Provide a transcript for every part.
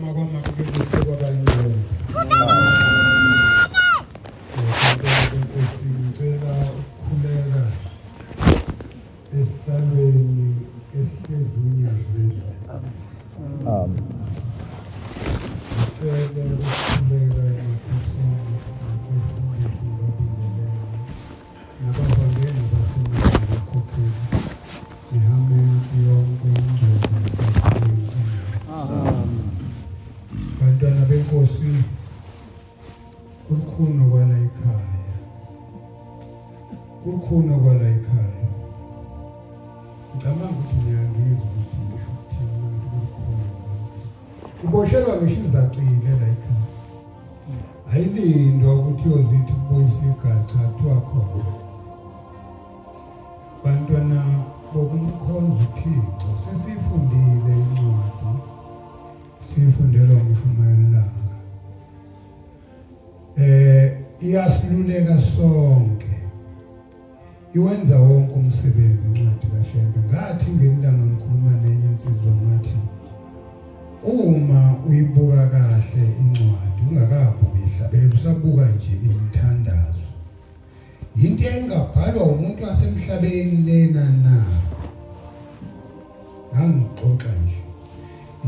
Ukuphakama kwami akube kuhle kwabayingcwele. Nkosi, ngicela ukukhuleka esihlalweni esihlezi unyazi lwezulu. Amen. Ngicela ukukhuleka emakhosini nabefundisi babingelele nabavangeli nabafundisi nabakhokheli nihame yonke ingcwele yasekhuleni. Amen. Bantwana benkosi, kukhona kwala ekhaya, kukhona kwala ekhaya. Ngicabanga ukuthi niyangizwa ukuthi ngisho ukuthini uma ngithi kukhona. Iboshelwa ngisho izacile la ekhaya, ayilindwa ukuthi uyozithi kubuyisa igazi, cha, kuthiwa khona. Bantwana bokumkhonza uThixo, sesifundile incwadi, sifundelwa umshumayeli langa, iyasiluleka sonke, iwenza wonke umsebenzi incwadi kaShembe. Ngathi ngelanga ngikhuluma nenye insizwa, ngathi uma uyibuka kahle incwadi ungakabuki ihlabelelo, usabuka nje imithandazo, yinto engabhalwa umuntu wasemhlabeni lena na? Ngangixoxa nje,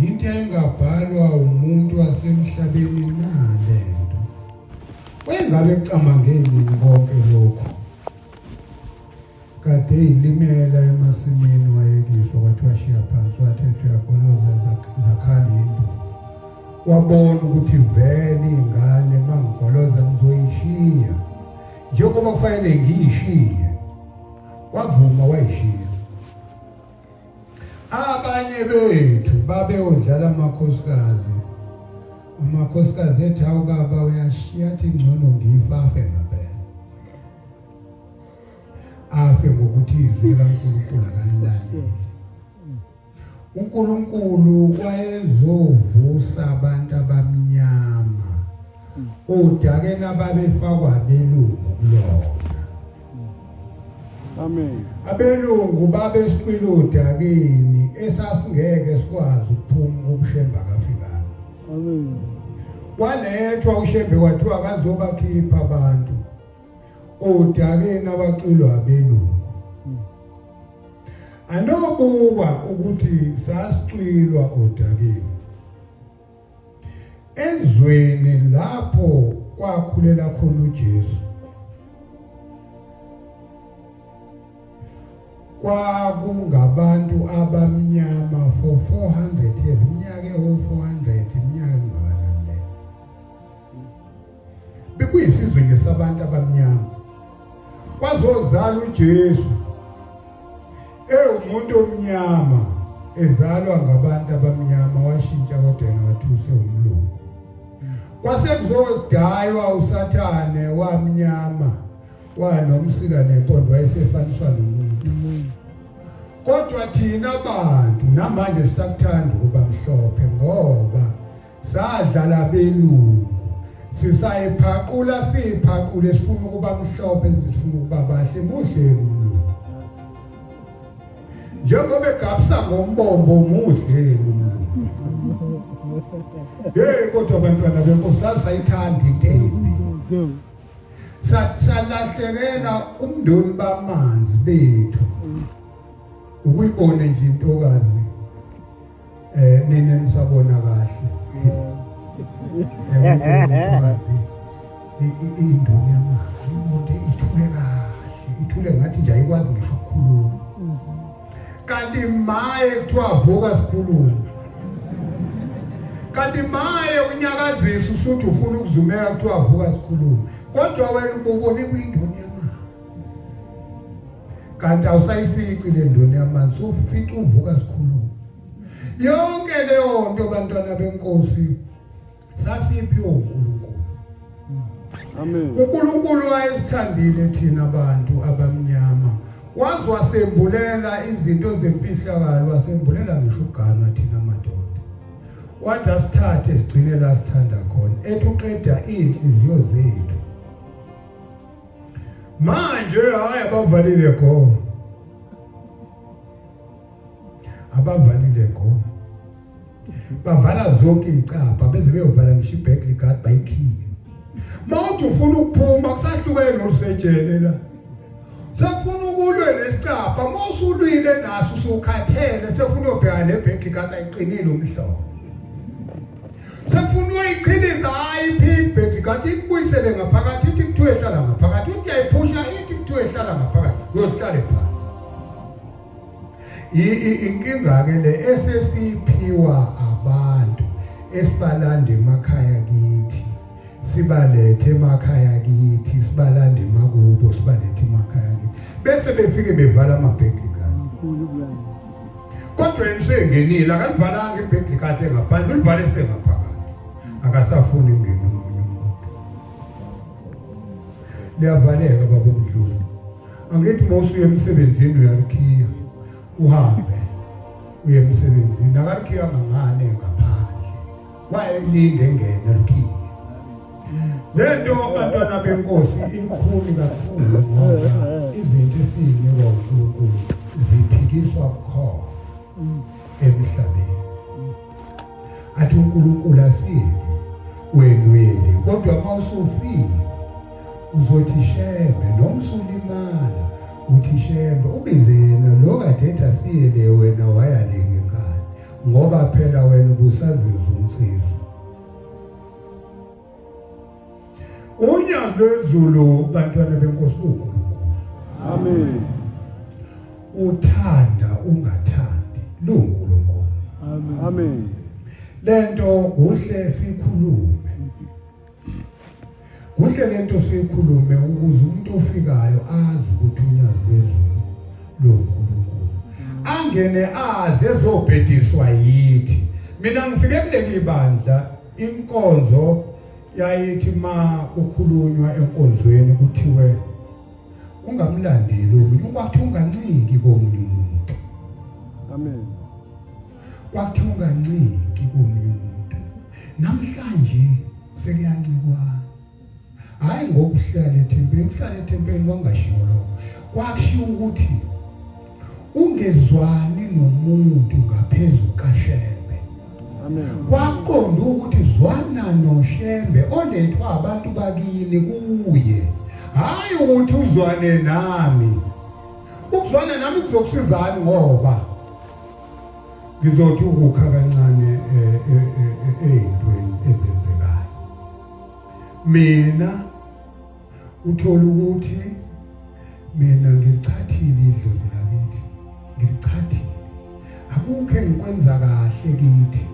yinto engabhalwa umuntu wasemhlabeni na lento? Wayengabe kucabange nini konke lokhu? Kade ilimela emasimini, wayekiswa, kwathiwa shiya phansi, wathi ethi uyagoloza, zakhala induku. Wabona ukuthi vele ingane mangigoloza ngizoyishiya njengoba kufanele ngiyishiye. Wavuma, wayishiya. Abanye bethu babeyodlala amakhosikazi, amakhosikazi ethi, "Hawu baba, uyashiya." Athi, "Ngcono ngifafe ngempela." Afe ngokuthi izwi likaNkulunkulu akalilaleli. uNkulunkulu wayezovusa abantu abamnyama odakeni ababefakwa abelungu kulona. Amen. Abelungu babesiqwile odakeni esasingeke sikwazi ukuphuma kubuShembe akafikanga. Amen. Kwalethwa uShembe, kwathiwa akazobakhipha abantu odakeni abacwilwa abelungu. Anobuka ukuthi sasicwilwa odakeni ezweni lapho kwakhulela khona uJesu, kwakungabantu abamnyama for 400 years, iminyaka ewu-400. Iminyaka engakanani leyo? Bekuyisizwe nje sabantu abamnyama. Kwazozala uJesu ewumuntu omnyama, ezalwa ngabantu abamnyama, washintsha kodwa yena wathi usewumlungu. Kwase kuzodaywa uSathane, wamnyama, wanomsila nempondo, wayesefaniswa nomuntu. Kodwa thina bantu namanje sisakuthanda ukuba mhlophe ngoba sadlala belungu. Sisayiphaqula, siyiphaqule, sifuna ukuba mhlophe, sifuna ukuba bahle. Muhle umlungu njengoba egabisa ngombombo, muhle umlungu. Hey, kodwa abantwana benkosi, sasayithanda into embi, salahlekela umndoni bamanzi bethu. Ukuyibone nje intokazi, nina nisabona kahle, indoni yamanzi, umuntu ithule kahle, ithule ngathi nje ayikwazi ngisho ukukhuluma, kanti maye kuthiwa vuka sikhulume, kanti maye unyakazisa usuthi ufuna ukuzumeka, kuthiwa vuka sikhulume, kodwa wena ububone kuyindoni yamanzi, kanti awusayifici le ndoni yamanzi, ufica uvuka sikhulume. Yonke leyo nto, bantwana benkosi, sasiphiwe uNkulunkulu. Amen. uNkulunkulu wayesithandile thina abantu abamnyama, waze wasembulela izinto zemfihlakalo, wasembulela ngisho uganwa thina madoda, wathi asithathe sigcine la sithanda khona, ethi uqeda iy'nhliziyo zethu. Manje hhayi, abavalile go, abavalile go. Bavala zonke iy'cabha beze beyovala ngisho ibhekli guard bayikhiye. Uma uthi ufuna ukuphuma kusahlukene olusejele la. Sekufuna ukulwe nesicabha, uma usulwile naso usukhathele sekufuna uyobheka nebhekli guard ayiqinile umhlobo. Sekufuna uyichiliza hayi ibhekli guard ikubuyisele ngaphakathi ithi kuthiwe hlala ngaphakathi uthi uyayiphusha ithi kuthiwe hlala ngaphakathi uyohlale phansi. Inkinga ke le esesiphiwa abantu esibalanda emakhaya kithi sibalethe emakhaya kithi sibalanda emakubo sibalethe emakhaya kithi bese befike bevala amabhegi kahle kodwa yena usengenile akalivalanga ibhegi kahle ngaphandle ulivale sengaphakathi akasafuni ingene omunye umuntu liyavaleka baba umdluli Angithi uma usuya emsebenzini uyalikhiya uhambe uye emsebenzini akalikhiyanga ngane ngaphandle wayelinde engene likhiye lento bantwana benkosi ilukhuni kakhulu ngoba izinto esiyinikwa uNkulunkulu ziphikiswa bukhona emhlabeni athi uNkulunkulu asiyeke wena uyele kodwa uma usufile uzothi shembe noma usulimala uthi shembe ubize yena lo kade ethi asiyele wena waya le ngenkani ngoba phela wena ubusazizwa umsizo unyazi lwezulu bantwana benkosi uNkulunkulu amen uthanda ungathandi luNkulunkulu amen amen lento kuhle sikhulume Kuhle lento siyikhulume ukuze umuntu ofikayo azi ukuthi unyazi lwezulu loNkulunkulu. Angene azi ezobhediswa yithi. Mina ngifike kuleli bandla inkonzo yayithi ma kukhulunywa enkonzweni kuthiwe ungamlandeli omunye ukwathi unganciki komunye umuntu. Amen. Kwathi unganciki komunye umuntu. Namhlanje sekuyancikwana hayi ngokuhlala ethempeni ukuhlala ethempeni kwangashiwo lokho kwakushiwo ukuthi ungezwani nomuntu ngaphezu kaShembe amen kwaqonda ukuthi zwana noShembe olethwa abantu bakini kuye hayi ukuthi uzwane nami ukuzwana nami kuzokusizani ngoba Ngizothi ukukha kancane ey'ntweni ezenzekayo. Mina uthola ukuthi mina ngilichathile idlozi lakithi, ngilichathile. Akukho engikwenza kahle kithi.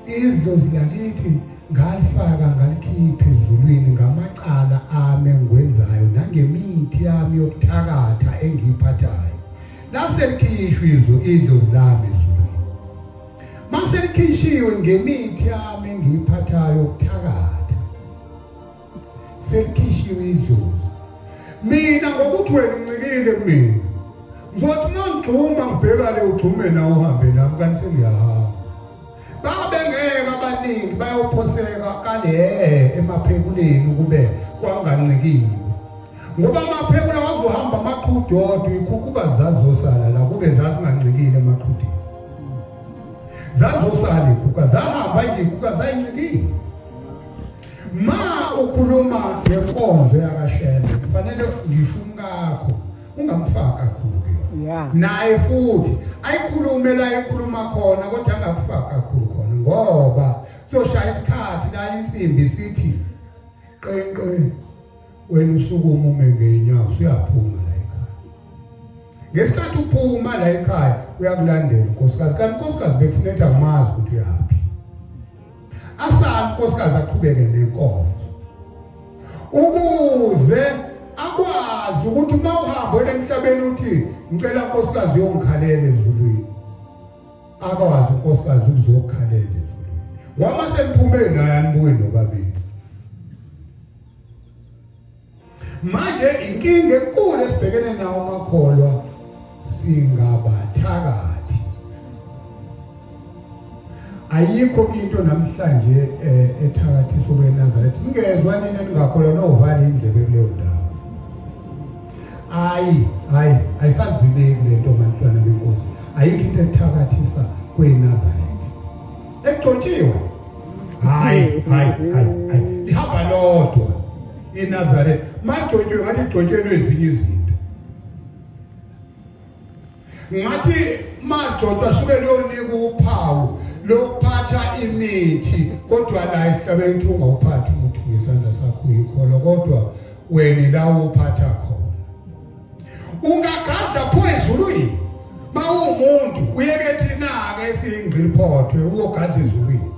Idlozi lakithi ngalifaka ngalikhipha ezulwini ngamacala ami engikwenzayo nangemithi yami yokuthakatha engiyiphathayo. Lase likhishwa izwe idlozi lami ezulwini. Mase likhishiwe ngemithi yami engiyiphathayo ukuthakatha. Selikhishiwe idlozi. Mina ngokuthi wena uncikile kumina. Ngizothi uma ngigxuma ngibheka le ugxume nawe uhambe nami kanti sengiyahamba. Babengeke abaningi bayophoseka kale emaphekuleni ukube kwangancikiwe. Ngoba amaphekula wazohamba amaqhude odwa ikhukhuka zazosala la kube zazingancikile emaqhudeni. Zazosala ikhukhuka zahamba nje ikhukhuka zayincikile. Ma ukhuluma ngenkonzo yakashembe kufanele ngisho umkakho ungamfaki kakhulu kuyona yeah. Naye futhi ayikhulume la ekhuluma khona kodwa angakufaki kakhulu khona ngoba kuzoshaya isikhathi la insimbi sithi qenqe wena usukuma ume ngeenyawo usuyaphuma la ekhaya ngesikhathi uphuma la ekhaya uyakulandela unkosikazi kanti unkosikazi bekufuna ethi amazi ukuthi uyaphi asale unkosikazi aqhubeke nenkonzo ukuze akwazi ukuthi uma uhamba wena emhlabeni uthi ngicela unkosikazi uyongikhalela ezulwini akwazi unkosikazi ukuzokhalela ezulwini ngoba seniphume naye anibuyi nobabili manje inkinga enkulu esibhekene nawo amakholwa singabathakathi ayikho into namhlanje eh, ethakathisa okweNazaretha ningezwa nina ningakholwa novala indlebe kuleyo ndawo hayi hayi ayisazibeki lento bantwana benkosi ayikho into ethakathisa kweNazaretha. Egcotshiwe. Hayi, hayi, hayi, hayi. Lihamba lodwa iNazaretha. Magcotshiwe ngathi igcotshelwe ezinye izinto. Ngathi magcotshwa suke liyonika uphawu lokuphatha imithi, kodwa la esihlabeni kuthi ungawuphathi umuthi ngesandla sakho uyikholwa, kodwa wena la uphatha khona. Ungagadla pho ezulwini mawumuntu uyeke thina-ke esiyingqiliphothwe uyogadla ezulwini.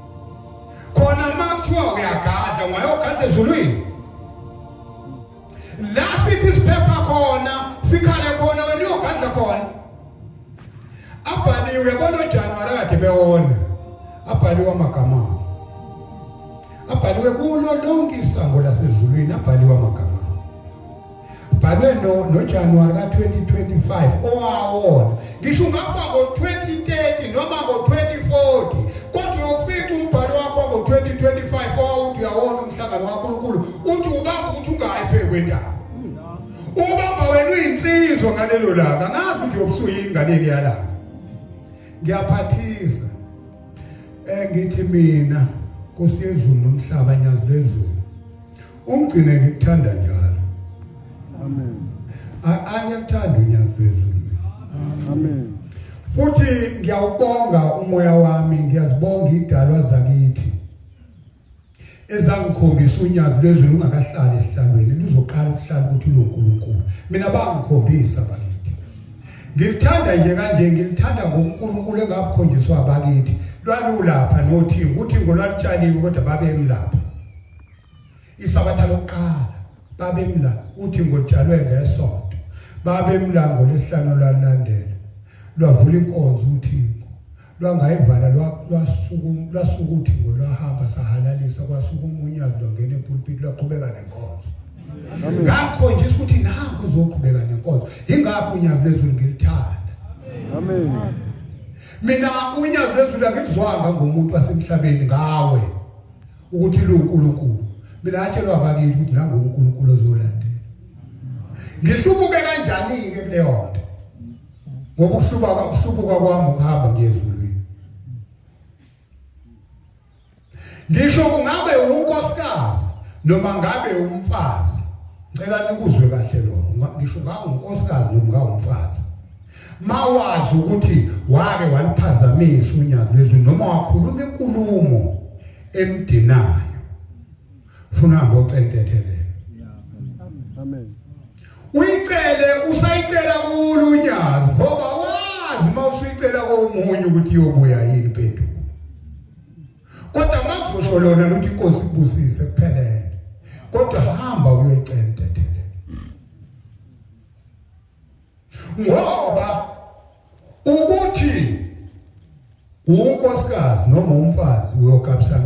Khona makuthiwa uyagadla ungayogadla ezulwini. La sithi siphepha khona sikhale khona wena uyogadla khona. Abhaliwe yabona oJanuwari kade bewona, abhaliwe amagama, abhaliwe kulo lonke isango lasezulwini, abhaliwe amagama, abhalwe noJanuwari ka-2025 owawona. Ngisho ungafa ngo-2030 noma ngo-2040, kodwa uyofica umbhalo wakho ngo-2025 owawuthi uyawona umhlangano kaNkulunkulu, uthi ubamba ukuthi ungayi phezu kwendaba. Ubamba wena uyinsizwa ngalelo langa, angazi ukuthi uyobusuyini ngaleli yalanga. Ngiyaphathisa ngithi mina Nkosi yezulu nomhlaba, nyazi lwezulu, ungigcine ngikuthanda njalo. Amen. Angiyakuthanda unyazi lwezulu. Amen. Futhi ngiyawubonga umoya wami, ngiyazibonga idalwa zakithi ezangikhombisa unyazi lwezulu ungakahlali esihlalweni, luzoqala ukuhlala ukuthi uloNkulunkulu. Mina bangikhombisa bakithi. Ngilithanda nje kanje, ngilithanda ngoNkulunkulu engakukhonjiswa abakithi. Lwalulapha nothingo, uthingo lwalutshaliwe kodwa babemlapha. Isabatha lokuqala babemla, uthingo lutshalwe ngesonto. Babemla ngolesihlanu lwalandela. Lwavula inkonzo uthingo. Lwangayivala lwasuka uthingo lwahamba sahalalisa, kwasuka umunyazi lwangena epulpit lwaqhubeka nenkonzo. Ngakhonjisa ukuthi nangu uzoqhubeka nenkonzo. Ingakho unyazi lwezulu ngilithanda. Amen. Mina unyazi lwezulu angilizwanga ngomuntu wasemhlabeni, ngawe ukuthi lo uNkulunkulu. Mina atshelwa abakithi ukuthi nangu uNkulunkulu ozolandela. Ngihlubuke kanjani-ke kuleyo nto? Ngoba ukuhlubuka kwami ukuhamba ngiye ezulwini. Ngisho kungabe unkosikazi noma ngabe umfazi, ngicela nikuzwe kahle lokho. Ngisho ngabe unkosikazi noma ngabe umfazi, mawazi ukuthi wake waliphazamisa unyazi lwezulu noma wakhuluma inkulumo emdinayo, funa ngocentethelelo. Amen. Uyicele, usayicela kulo unyazi, ngoba wazi mawusuyicela komunye ukuthi iyobuya yini impendulo. Kodwa makuzosho lona ukuthi inkosi ikubusise kuphelele, kodwa hamba uyoyicela intethelelo. Ngoba ukuthi unkosikazi noma umfazi uyogabisa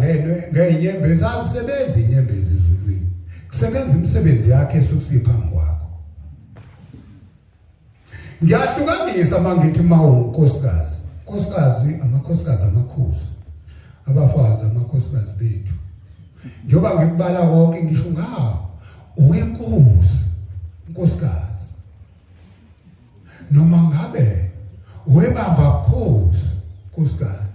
ngeenyembezi, azisebenzi inyembezi ezulwini, kusebenza imisebenzi yakhe esukusipha kwakho. Ngiyahlukanisa mangithi mawunkosikazi, nkosikazi, amakhosikazi amakhosi, abafazi amakhosikazi bethu. Njengoba ngikubala konke ngisho ngawo owenkosi, unkosikazi, noma ngabe webamba khosi, nkosikazi,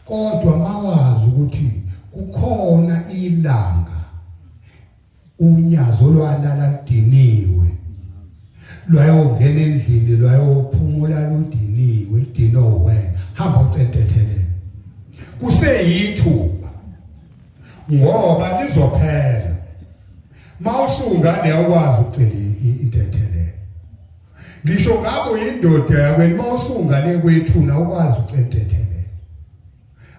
kodwa mawazi ukuthi kukhona ilanga unyazi olwalala ludiniwe, lwayongena endlini lwayophumula ludiniwe, ludino wena. Hamba ucentethelele, kuseyithuba ngoba lizophela. Mawusungane awukwazi ukucela intethelelo. Ngisho ngabe uyindoda yakwenu, mawusungane kwethuna awukwazi ukucela intethelelo.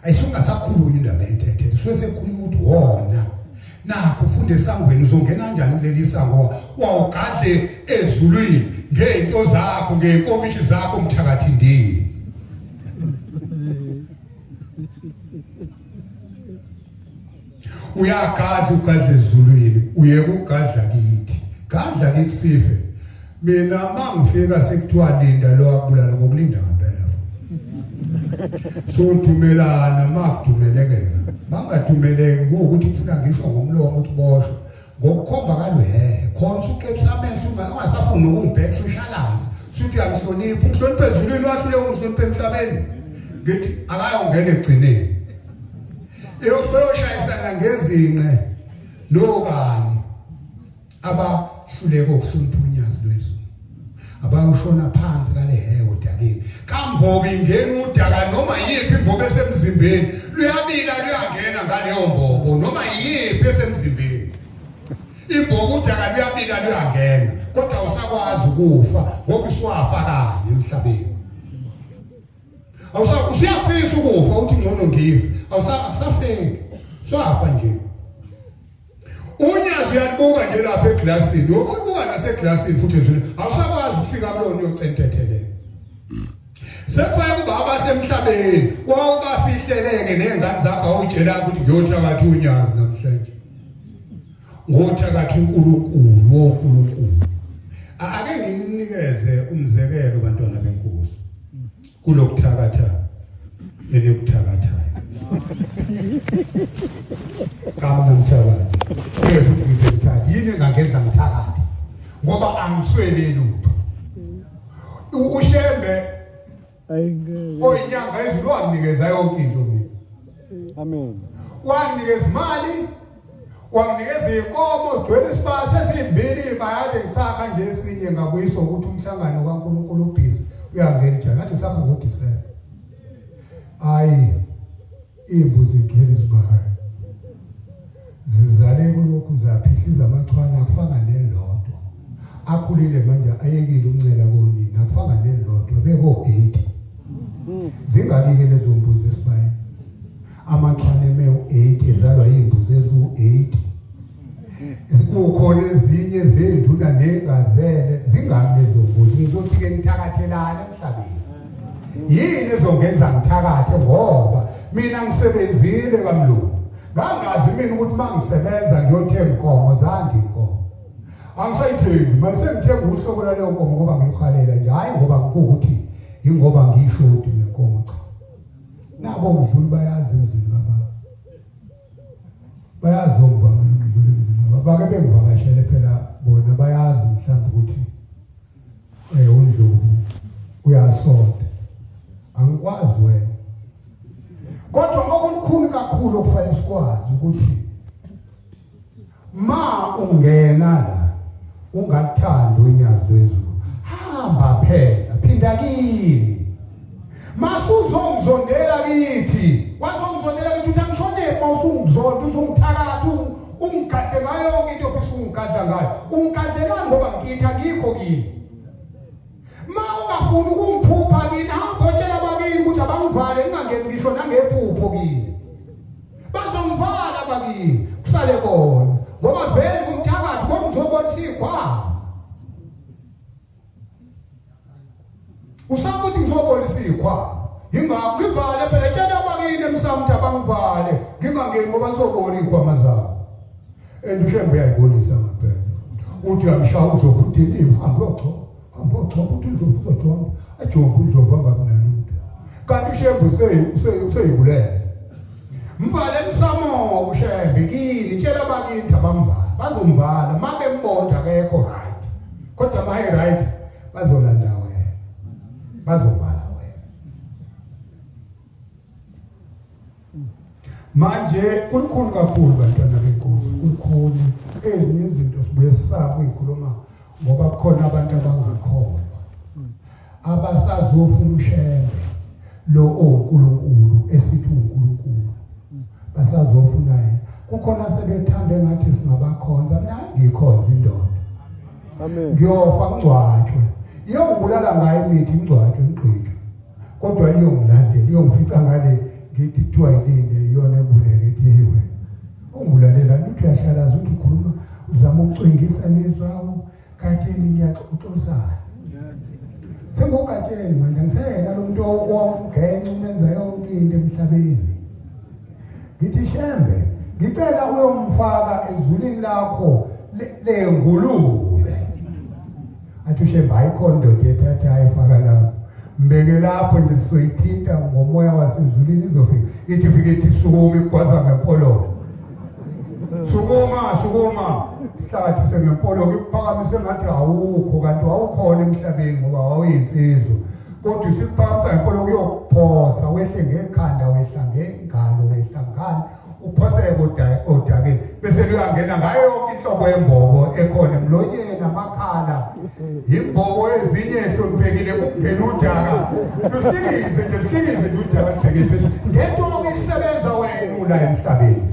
Ayisungasakhulunywa indaba yentethelelo, suke sekukhulunywa ukuthi wona nakho ufunde esangweni, uzongena kanjani kuleli sango wawugadle ezulwini ngey'nto zakho, ngey'nkomishi zakho, mthakathi ndini. Uyagadla ugadla ezulwini, uyeke ukugadla kithi. Gadla kithi sife. Mina mangifika sekuthiwa linda lo akubulala, ngokulinda ngempela. Sodumelana makudumelekeka. Mangadumeleki kuwukuthi kufuna ngisho ngomlomo ukuthi boshwe. Ngokukhomba kalwehe, khona usuqebisa amehlo ungasafuni nokungibheka usushalaza. Usuthi uyangihlonipha, ungihlonipha ezulwini wahluleka ungihlonipha emhlabeni. Ngithi akayongena egcineni. Eyoshayisana ngezinqe nobani abahluleka ukuhlonipha unyazi lwezulu. Abayoshona phansi kalehewo odakeni. Kambobi ingena udaka noma yiphi imbobo esemzimbeni, luyabila luyangena ngaleyo mbobo noma yiphi esemzimbeni. Imbobo udaka luyabila luyangena, kodwa awusakwazi ukufa ngoba usuwafa kanye emhlabeni. Awusakufisa ukufa uthi ngcono ngife, awusafeki, swafa nje. Unyazi uyalibuka nje lapha eglasini, uyobuka naseglasini futhi ezulwini, awusakwazi ukufika kulona uyocentetheleka. Sekufanele kuba abasemhlabeni wawubafihleleke ney'ngane zakho, awuyitshelanga ukuthi ngiyothakatha unyazi namhlanje. Ngothakatha uNkulunkulu woNkulunkulu. Ake ngininikeze umzekelo bantwana benkosi kulokuthakatha enikuthakathayo. Kama ngithakatha. Futhi ngizomthatha. Yini engangenza ngithakathe? Ngoba angiswele lutho. uShembe oyinyanga ezulu wanginikeza yonke into mina. Amen. Wanginikeza imali, wanginikeza inkomo zigcwele isibaya sezimbili, bayade ngisakha nje esinye ngabuyiswa ukuthi umhlangano kaNkulunkulu ubhizi uyangena njani. Ngathi ngisakha ngoDisemba. Hayi, imbuzi igcwele isibaya. Zizale kulokhu zaphihliza amachwane akufanga nelodwa. Akhulile manje ayekile ukuncela konina, akufanga nelodwa beko 8. Zingaki-ke lezo mbuzi esibayeni? Amachwane emewu-8 ezalwa iy'mbuzi eziwu-8. Kukhona ezinye zenduna nengazele, zingaki lezo mbuzi? Ngizothi-ke ngithakathelana emhlabeni. Yini ezongenza ngithakathe? Ngoba mina ngisebenzile kamlungu. Ngangazi mina ukuthi uma ngisebenza ngiyothenga inkomo, zandi inkomo. Angisayithengi, manje sengithenga uhlobo lwaleyo nkomo ngoba ngiluhalela nje, hhayi ngoba kuwukuthi ingoba ngiyishodi ngenkomo, cha. Nabo ngidlula bayazi emzini kababa. Bayazi ongivamile ukudlula emzini kababa. Bake bengivakashele phela bona, bayazi mhlawumbe ukuthi uNdlovu uyasonta. Angikwazi wena. Kodwa okukhulu kakhulu okufanele sikwazi ukuthi ma ungena la ungathandi unyazi lwezulu, hamba phela, phinda kimi. Masuzongizondela kithi, wazongizondela kithi uthi angishonephi mawusungizonda, usungithakatha, ungigadle ngayo yonke into ofisa ungigadla ngayo. Ungigadlelani ngoba ngithi angikho kimi. Ma ungafuni ukungiphupha kini, hamba otshela abakini ukuthi abangivale ngingangeni ngisho nangephupho kini. Bazongivala abakini, kusale bona. Ngoba vele umthakathi kodwa ngizobona isikhwama. Usakuthi ngizobona isikhwama. Yingakho ngivale phela, tshela abakini emsamo ukuthi abangivale ngingangeni ngoba ngizobona izikhwama zabo. And uShembe uyayibolisa ngempela. Uthi uyamshaya uDlovu udiniwe, hamba uyochopha. Hamba uyochopha, uthi uDlovu uzojomba. Ajombe uDlovu angabi nalutho. Kanti uShembe useyibulele. Mvale emsamo uShembe kini, tshela abakini abamvale. Bazomvala, uma bembona akekho right. Kodwa uma e right bazolanda wena. Bazovala wena. Manje kulikhulu kakhulu bantwana benkosi, kulikhulu. Ezinye izinto sibuye sisabe ukuyikhuluma ngoba kukhona abantu abangakholwa abasazofuna uShembe lo oNkulunkulu esithi uNkulunkulu, basazofuna yena. Kukhona sebethanda engathi singabakhonza. Mina ngikhonza indoda. Amen. Ngiyofa ngcwatshwe, iyongibulala ngayo imithi, ngcwatshwe ngigqitshwe, kodwa iyongilandela, iyongifica ngale ngithi kuthiwa yilinde iyona ebulele, ithi hey wena ungibulalela uthi uyahlalaza, uthi ukhuluma uzama ukucwengisa nezwawo Gatsheni, ngiyaxoxisana. SenguGatsheni manje, angiseyena lo muntu owawumgenca umenza yonke into emhlabeni. Ngithi Shembe, ngicela uyomfaka ezulwini lakho lengulube. Athi uShembe, hayi khona indoda ethatha ayifaka lapho. Mbeke lapho nje sizoyithinta ngomoya wasezulwini, izofika. Ithi ifike ithi sukuma, igwaza ngempololo. Sukuma, sukuma. Ihlathise ngempololo, ikuphakamise ngathi awukho, kanti wawukhona emhlabeni ngoba wawuyinsizwa. Kodwa isikuphakamisa ngenkolo kuyokuphosa, wehle ngekhanda, wehla ngengalo, wehla ngani, uphoseke odakeni, bese luyangena ngayo yonke inhlobo yembobo ekhona emlonyeni, amakhala, imbobo ezinye ehloniphekile, kungena udaka, luhlikize nje, luhlikize nje udaka lubheke phezulu ngento okuyisebenza wena la emhlabeni.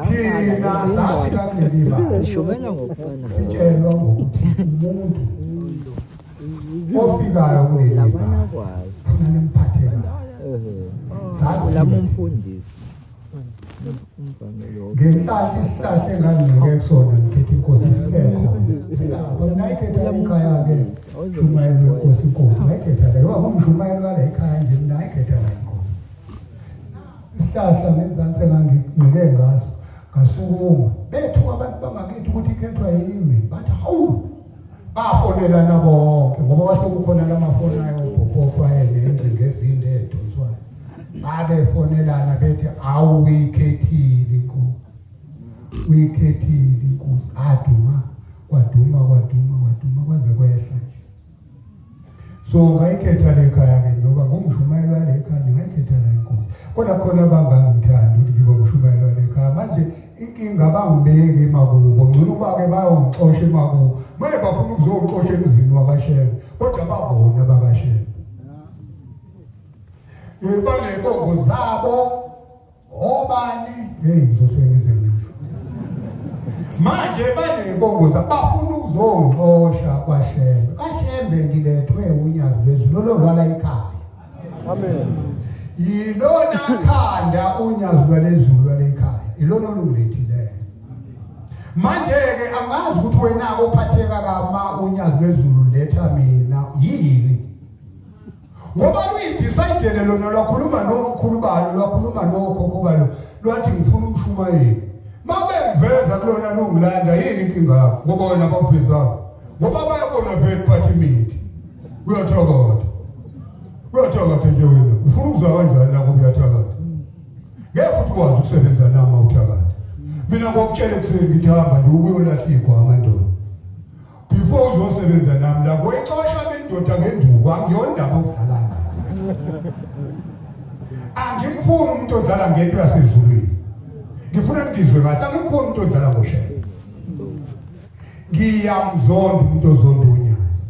Thina safika kuleli banga Zishumela ngokufanayo. sitshelwa ngokuthi umuntu ofikayo kuleli Labana banga kwazi. funa nimphathe kahle. Sazi Lama umfundisi. Umvangeli Ngenhlanhla isihlahla engangincike kusona ngikhetha inkosi sisekhona. Silapha mina ayikhetha ekhaya-ke shumayelo wenkosi inkosi ngayikhetha la ngoba ngumshumayelo wala ekhaya nje mina ayikhetha la inkosi. Isihlahla ngenzansi engangincike ngaso ngasukuma bethuka abantu bangakithi ukuthi ikhethwa yimi, bathi hawu, bafonelana bonke ngoba kwase kukhona lamafoni ayobhobhopha ayelengcingo ezinde edonswayo, babefonelana bethi awu uyikhethile inkosi, uyikhethile inkosi. Aduma kwaduma kwaduma kwaduma kwaze kwehla nje. So ngayikhetha le khaya-ke njengoba ngumshumayelo wale khaya nje ngayikhetha la inkosi, kodwa khona bangangithandi ukuthi ngibe umshumayelo wale khaya. Manje inkinga bangibeki emakubo, ngcono uba-ke bayongixosha emakubo, maye bafuna ukuzongixosha emzini wakaShembe, kodwa babona bakaShembe baney'bongo zabo obani, heyi ngizosuke ngize ngisho manje baney'bongo zabo bafuna ukuzongixosha kwaShembe. KaShembe ngilethwe unyazi lwezulu lolo lwala ekhaya. Amen. Yilona khanda unyazi lwalezulu lwala ekhaya, ilona olungilethileyo. Manje-ke angazi ukuthi wena-ke ophatheka kama unyazi lwezulu letha mina yini, ngoba luyidicayidele lona, lwakhuluma nomkhulu balo, lwakhuluma nokhokho balo, lwathi ngifuna umshumayeli. Mabengiveza kulona lungilanda, yini inkinga yakho? Ngoba wena bakuvezayo, ngoba bayabona vele phathi imithi uyathakatha, uyathakatha nje wena, ufuna ukuzwa kanjani lapho uyathakatha? Ngeke futhi ukwazi ukusebenza nami awuthakatha. Mina ngokutshela ekuseni ngithi hamba nje ukuyolahla igwama ndoda, before uzosebenza nami la ngoyixosha indoda ngenduku, angiyona indaba okudlala ngayo. Angimfuni umuntu odlala ngento yasezulwini, ngifuna ngizwe kahle, angimfuni umuntu odlala ngoshela. Ngiyamzonda umuntu ozonda unyazi.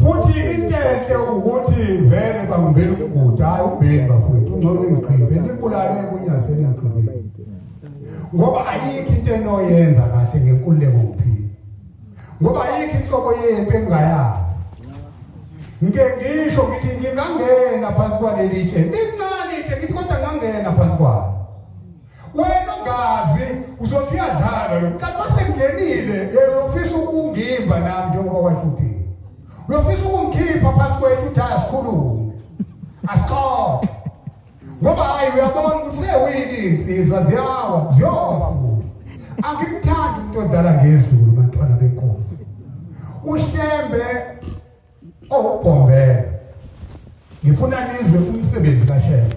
Futhi into enhle ukuthi vele bangibela umgudu, hayi umbeni bafowethu, ungcono ningigqibe, nibulale unyazi ningigqibile, ngoba ayikho into enoyenza kahle ngenkululeko ngiphila, ngoba ayikho inhlobo yempi engingayazi. Ngike ngisho ngithi ngingangena phansi kwaleli tshe lincane itshe, ngithi kodwa ngingangena phansi kwalo. Wena ungazi uzothi uyadlala lo, kanti masengingenile uyofisa ukungimba nami njengoba kwasho uyofisa ukungikhipha phansi kwethu uthi asikhulume asixoxe, ngoba hayi uyabona ukuthi sewini insizwa ziyawa ziyowa futhi. Angimthandi umuntu odlala ngezulu bantwana benkosi. uShembe owubhombela, ngifuna nizwe umsebenzi kaShembe.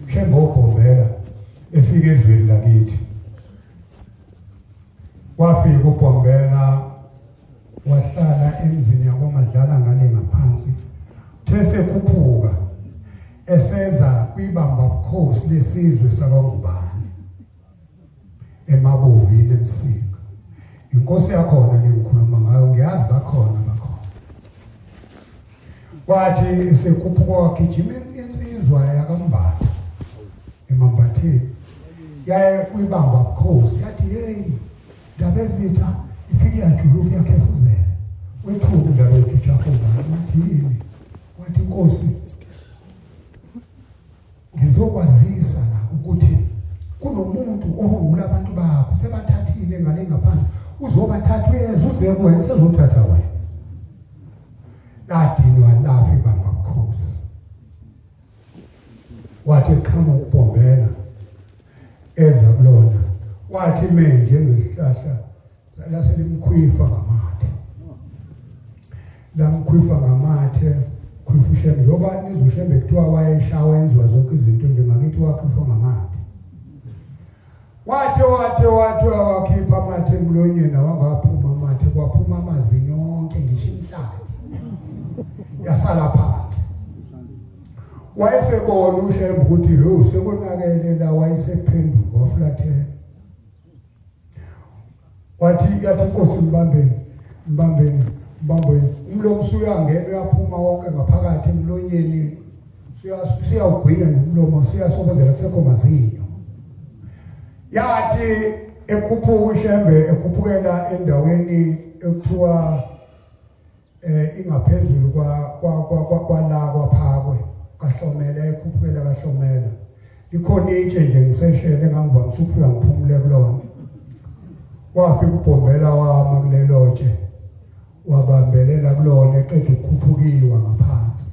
Shembe owubhombela efika ezweni lakithi, wafika ubhombela wahlala emzini yakwaMadlala ngale ngaphansi. Uthe sekhuphuka eseza kwibamba bukhosi lesizwe sakwaNgubane eMabovini eMsinga, inkosi yakhona lengikhuluma ngayo ngiyazi bakhona bakhona. Wathi sekhuphuka wagijima insizwa yakaMbatha eMambatheni, yaye kwibamba bukhosi, yathi hey Ndabezitha, ifike yajuluka yakhefuzela. Wethuka Ndabezitha uJakobe, wathi yini? Wathi inkosi ngizokwazisa la ukuthi kunomuntu ohungula abantu bakho, sebathathile ngale ngaphansi, uzobathatha uyeza uze kuwena, usezothatha wena. Ladinwa lafi ibamba bukhosi. Wathi eqhamuka ukubhombela eza kulona, wathi me njengesihlahla laselimkhwifa ngamathe, lamkhwifa ngamathe khwifa uShembe, njengoba nizwe uShembe kuthiwa wayeshawa enziwa zonke izinto nje, ngakithi wakhwifa ngamathe. Wathi wathi wathi wakhipha amathe emlonyeni, awangaphuma amathe, kwaphuma amazinyo onke ngisho inhlathi. Yasala phansi. Wayesebona uShembe ukuthi yo sekonakele la, wayesephenduka wafulathela. Wathi yathi inkosi mbambeni mbambeni mbambeni, umlomo usuyangena uyaphuma wonke ngaphakathi emlonyeni, siyawugwina umlomo, siyasobozela kusekho mazinyo. Yathi ekhuphuka uShembe ekhuphukela endaweni ekuthiwa ingaphezulu kwa la kwaphakwe kaHlomela, ekhuphukela kaHlomela likhona itshe nje ngiseshele engangivamise ukufika ngiphumule kulona. Wafika uBhombela wama kulelo tshe, wabambelela kulona eqeda ukukhuphukiwa ngaphansi.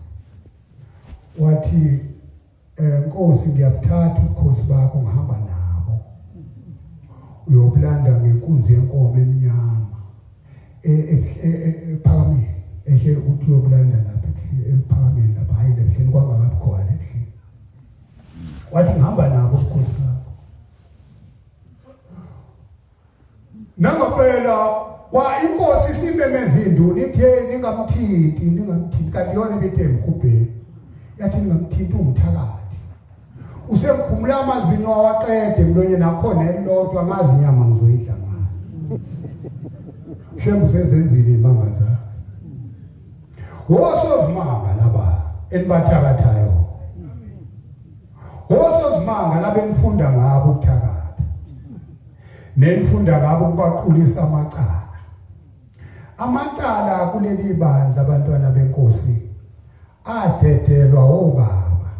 Wathi Nkosi ngiyabuthatha ubukhosi bakho ngihamba nabo, uyobulanda ngenkunzi yenkomo emnyama ephakameni, eshe ukuthi uyobulanda lapha ephakameni lapha, hayi lebuhleni kwangakabi khona lebuhleni. Wathi ngihamba nabo ubukhosi bakho. Nangempela wa inkosi simemeza induna ithe ningamthinti ningamthinti, kanti yona ibithe emhubheni yathi ningamthinti umthakathi, usemkhumula amazinyo awaqede emlonyeni akhona elilodwa, ngazi inyama ngizoyidla ngani. Shembe usezenzile imanga zakhe. Wosozimanga laba enibathakathayo, wosozimanga laba enifunda ngabo ukuthakatha nenifunda ngabo ukubaqulisa amacala. Amacala kuleli bandla abantwana benkosi adedelwa obaba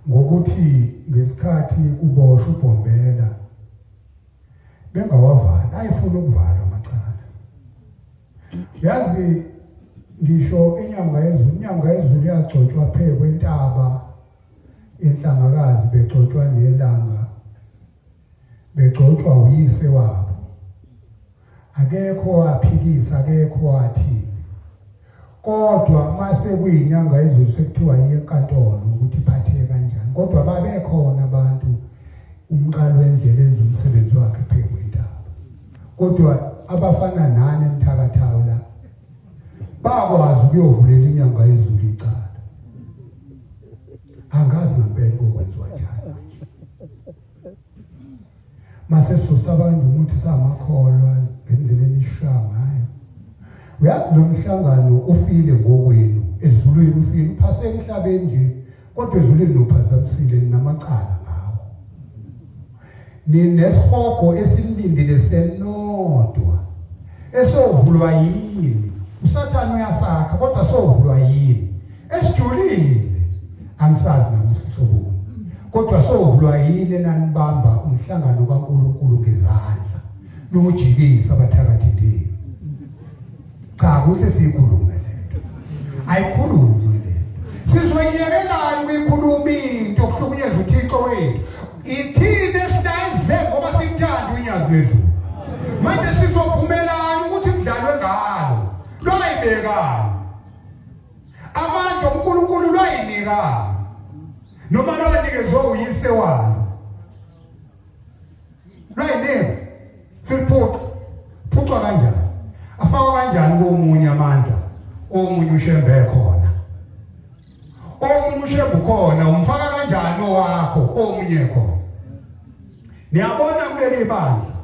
ngokuthi ngesikhathi kuboshwa uBhombela bengawavali, ayifuna ukuvalwa amacala. Yazi ngisho inyanga yezulu, inyanga yezulu yagcotshwa phe kwentaba inhlangakazi, begcotshwa nelanga, begcotshwa uyise wabo. Akekho waphikisa, akekho wathi, kodwa mase kuyinyanga yezulu sekuthiwa iye enkantolo ukuthi iphatheke kanjani, kodwa babekhona abantu umqalo wendlela enza umsebenzi wakhe phe kwentaba. Kodwa abafana nani emthakathayo la bakwazi ukuyovulela inyanga yezulu icala. Angazi ngempela kokwenziwa njani. Mase sisaba nje umuntu samakholwa ngendlela enishaya ngayo. Uyazi lo mhlangano ufile ngokwenu ezulwini, ufile uphase emhlabeni nje, kodwa ezulwini uphazamisile namacala ngawo. Ninesihogo esilindile senodwa esovulwa yini? uSathane uyasakha kodwa sovulwa yini? Esijulile angisazi nami sihloboni, kodwa sovulwa yini enanibamba umhlangano kaNkulunkulu ngezandla nojikisa abathakathi ndini? Cha, kuhle siyikhulume lento, ayikhulunywe lento. Sizoyiyekelani ukuyikhuluma into okuhlukunyeza uThixo wethu? Ithini esinayize ngoba simthanda unyazi lwezulu? Manje sizovumelana ukuthi kudlalwe ngalo, lwayibekani amandla uNkulunkulu, lwayinikani noma lwanikezwe uyise walo, lwayinika. Siliphuca phucwa kanjani? Afakwa kanjani komunye amandla omunye uShembe khona? Omunye uShembe ukhona, umfaka kanjani owakho omunye khona? Niyabona kuleli bandla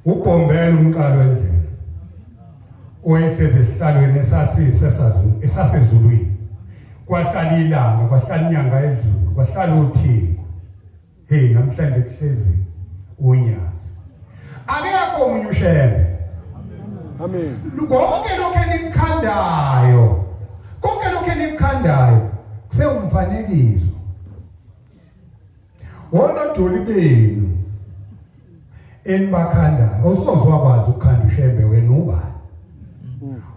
uBhombela umqalo wendlela owayehlezi esihlalweni esasezulwini, kwahlala ilanga, kwahlala inyanga yezulu, kwahlala uThingo. Hey, namhlanje kuhlezi unyazi, akekho omunye uShembe. Amen. Konke lokho enikukhandayo, konke lokho enikukhandayo kusewumfanekiso wonodoli benu enibakhandayo. Awusoze wakwazi ukukhanda uShembe wena ubani?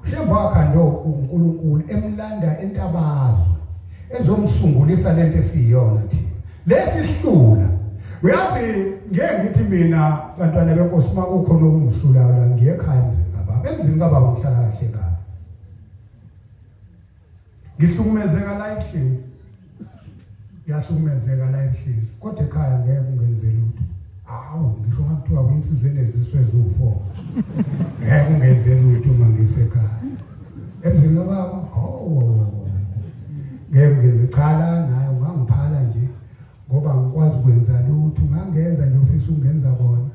uShembe wakhanda uNkulunkulu emlanda entabazwe ezomsungulisa lento esiyiyona thina, lesi sihlula. Uyazi ngeke ngithi mina bantwana benkosi makukhona okungihlulayo la, ngiye ekhaya emzini kababa, emzini kababa ngihlala kahle kabi, ngihlukumezeka la ebuhleni, ngiyahlukumezeka la ebuhleni, kodwa ekhaya ngeke ungenze lutho. Awu, ngisho ngakuthiwa uyinsizwa enezisu eziwu-4, ngeke ungenze lutho uma ngisekhaya. Emzini kababa, oh ngeke ngizichala naye ungangiphala nje ngoba ngikwazi ukwenza lutho, ungangenza nje ufisa ungenza kona.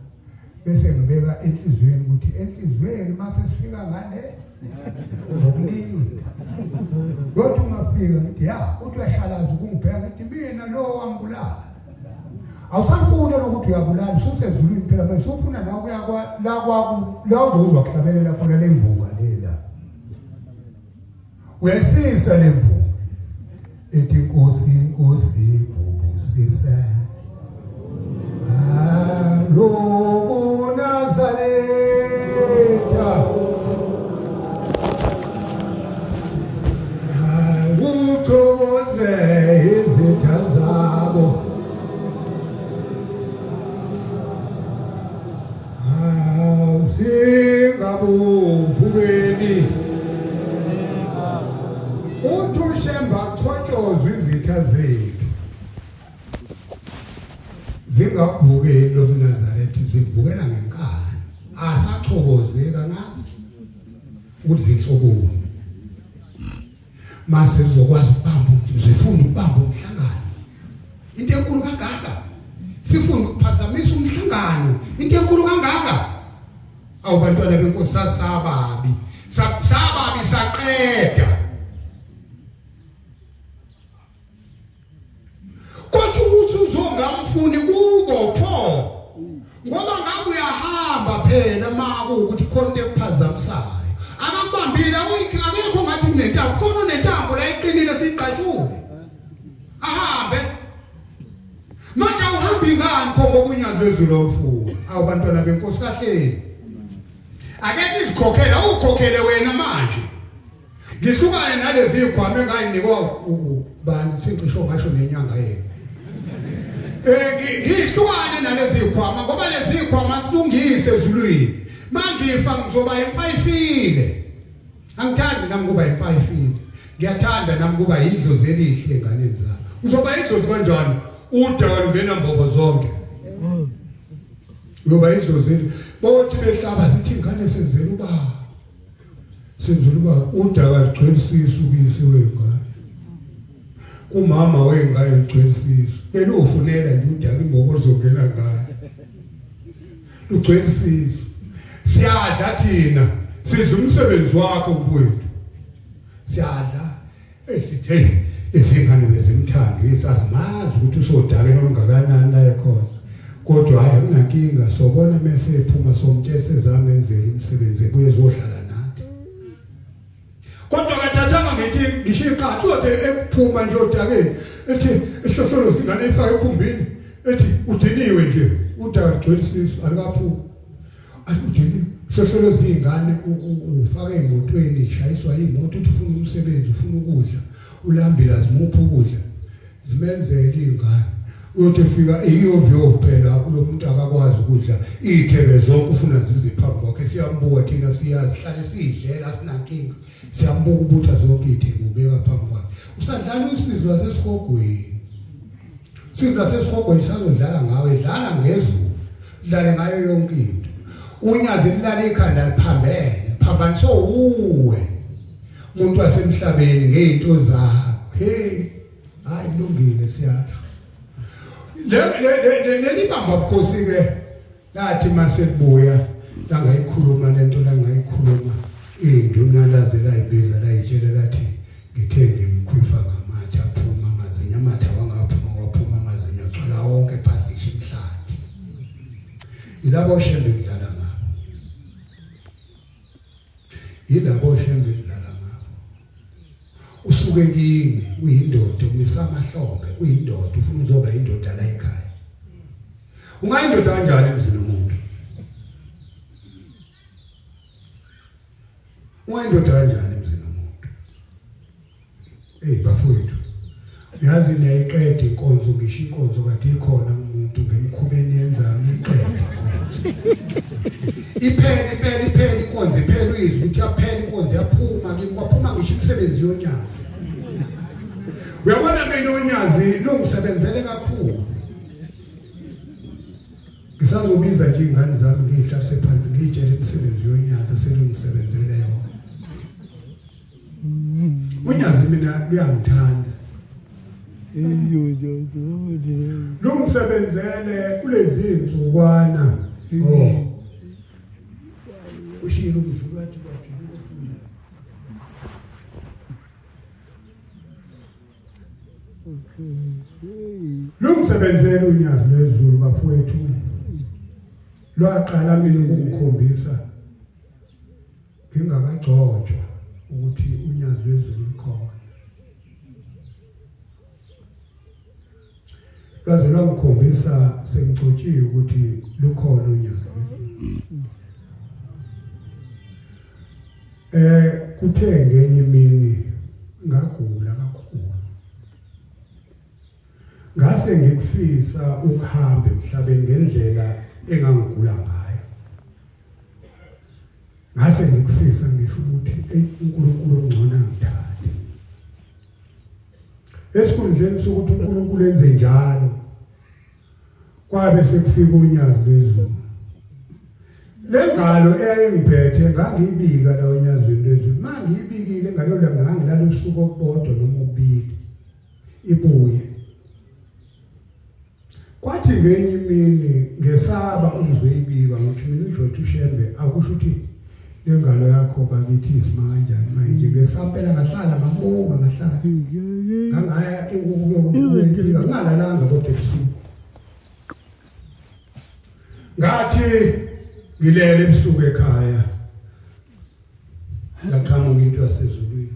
Bese ngibeka enhliziyweni ukuthi enhliziyweni mase sifika ngale uzokulinda. Kodwa ungafika ngithi ya, uthi uyashalaza ukungibheka ngithi mina lo wangibulala. Awusafuni lokuthi uyabulala, ususezulwini phela manje usufuna nawe ukuya la kwaku la uzozwa kuhlabelela khona le mvunga lela. Uyayifisa le mvunga ethi Nkosi Nkosi ubusise lobuNazaretha uthokoze izitha zabo singabuvukeli. Uthi uShembe achotshozwe izitha zethu zingabukeli lobuNazaretha, zibukela ngenkani, asachokozeka ngazi ukuthi zinhloboni. Mase sizokwazi ukubamba, zifunda ukubamba umhlangano, into enkulu kangaka, sifunda ukuphazamisa umhlangano, into enkulu kangaka. Awu bantwana benkosi, sababi sababi saqeda. Kodwa uthi uzongamfuni kubo pho, ngoba ngabe uyahamba phela makuwukuthi khona into ekuphazamisayo. Akakubambile, akekho ngathi kunentambo, khona unentambo la iqinile siyiqatshule ahambe. Manje awuhambi ngani pho ngoba unyazi lwezulu lomfuni? Awu bantwana benkosi, kahleni ake nizikhokhele, awukhokhele wena manje. Ngihlukane nalezi zikhwama engayinikwa ubani, sincisho ngasho nenyanga yena. Ngihlukane nalezi zikhwama ngoba lezi zikhwama sungise ezulwini. Manje ifa ngizoba imfayifile. Angithandi nami kuba imfayifile. Ngiyathanda nami kuba idlozi elihle enganeni zami. Uzoba idlozi kanjani? Udaka lungena mbobo zonke. Uyoba idlozi. Bothi behlaba sithi ingane senzela ubaba. Senzela ubaba, udaka ligcwele isisu kuyise wengane. Kumama wengane ligcwele isisu. Belufunela nje udaka imbobo lizongena ngayo. Lugcwele isisu. Siyadla thina, sidla umsebenzi wakho mfowethu. Siyadla. Sithi hey, lezingane bezimthando, yesazimazi ukuthi usodakela olungakanani la ekhona. Kodwa hayi akunankinga, sobona mase ephuma somtshela sezamenzela umsebenzi ebuye ezohlala nathi. Kodwa akathathanga ngithi ngisho iqhathi uzothi ephuma nje odakeni ethi ishosholo singane ifake ekhumbini ethi udiniwe nje, udaka ligcwele isisu alikaphumi. Aludiniwe shosholo zingane ufake emotweni ishayiswa imoto, uthi ufuna umsebenzi, ufuna ukudla, ulambile azimuphi ukudla, zimenzele ingane. Uyothi efika iyovyo phela lo muntu akakwazi ukudla iy'thebe zonke ufuna ziziphambi kwakhe. Siyambuka thina, siyazihlale siyidlela, sinankinga, siyambuka ubutha zonke iy'thebe ubeka phambi kwakhe. Usadlala usizi lwasesihogweni, usizi lwasesihogweni sazodlala ngawe, dlala ngezulu, dlale ngayo yonke into. Unyazi lilala ikhanda liphambene, phambaniswe uwe umuntu wasemhlabeni ngey'nto zakho. Hey, hayi kulungile, siyasho. Leli bamba bukhosi ke lathi maselibuya langayikhuluma lento, langayikhuluma induna laze layibiza layitshela lathi ngithe ngimkhwifa ngamathe aphuma amazinyo, amathe wangaphuma waphuma amazinyo agcwala wonke phansi ngisho imhlathi. Yilabo Shembe kudlala ngabo, yilabo Shembe kudlala ngabo. Usuke kimi uyindoda, umisamahlombe uyindoda, ufuna uzoba indoda la ekhaya. Ungayindoda kanjani emzini womuntu? Ungayindoda kanjani emzini womuntu? Hey bafowethu, uyazi niyayiqeda inkonzo, ngisho inkonzo kade ikhona umuntu ngemkhubeni yenzayo niyiqede inkonzo. Iphele iphele iphele inkonzo, iphele uyizwe ukuthi yaphela inkonzo, yaphuma kimi, kwaphuma ngisho imisebenzi yonyazi. Uyabona mina unyazi lungisebenzele kakhulu. Ngisazobiza nje ingane zami ngiyihlalise phansi ngiyitshele imisebenzi yonyazi eselungisebenzele yona. Unyazi mina luyangithanda. Lungisebenzele kulezi insukwana. Oh. Ushilo umdlulu wathi kwajuluka ufunda. Lungisebenzele unyazi lwezulu bafowethu. Lwaqala mina ukukhombisa ngingakagcotshwa ukuthi unyazi lwezulu lukhona. Lwaze lwangikhombisa sengigcotshiwe ukuthi lukhona unyazi lwezulu. Kuthe ngenye imini ngagula kakhulu. Ngase ngikufisa ukuhamba emhlabeni ngendlela engangigula ngayo. Ngase ngikufisa ngisho ukuthi uNkulunkulu ongcono angithathe. Esikhundleni sokuthi uNkulunkulu enze njalo, kwabe sekufika unyazi lwezulu. Lengalo eyayingiphethe ngangiyibika la onyazweni lwezulu. Mangiyibikile ngalolo langa ngangilala ubusuku obubodwa noma ubili ibuye. Kwathi ngenye imini ngesaba umzoyibika ngithi mina uJothi uShembe akusho ukuthi lengalo yakho bakithi isima kanjani manje. Ngesampela ngahlala ngabuka ngahlala ngangaya ukuyibika ngalalanga kodwa ebusuku. Ngathi ngilele ebusuku ekhaya yaqhamuka into yasezulwini.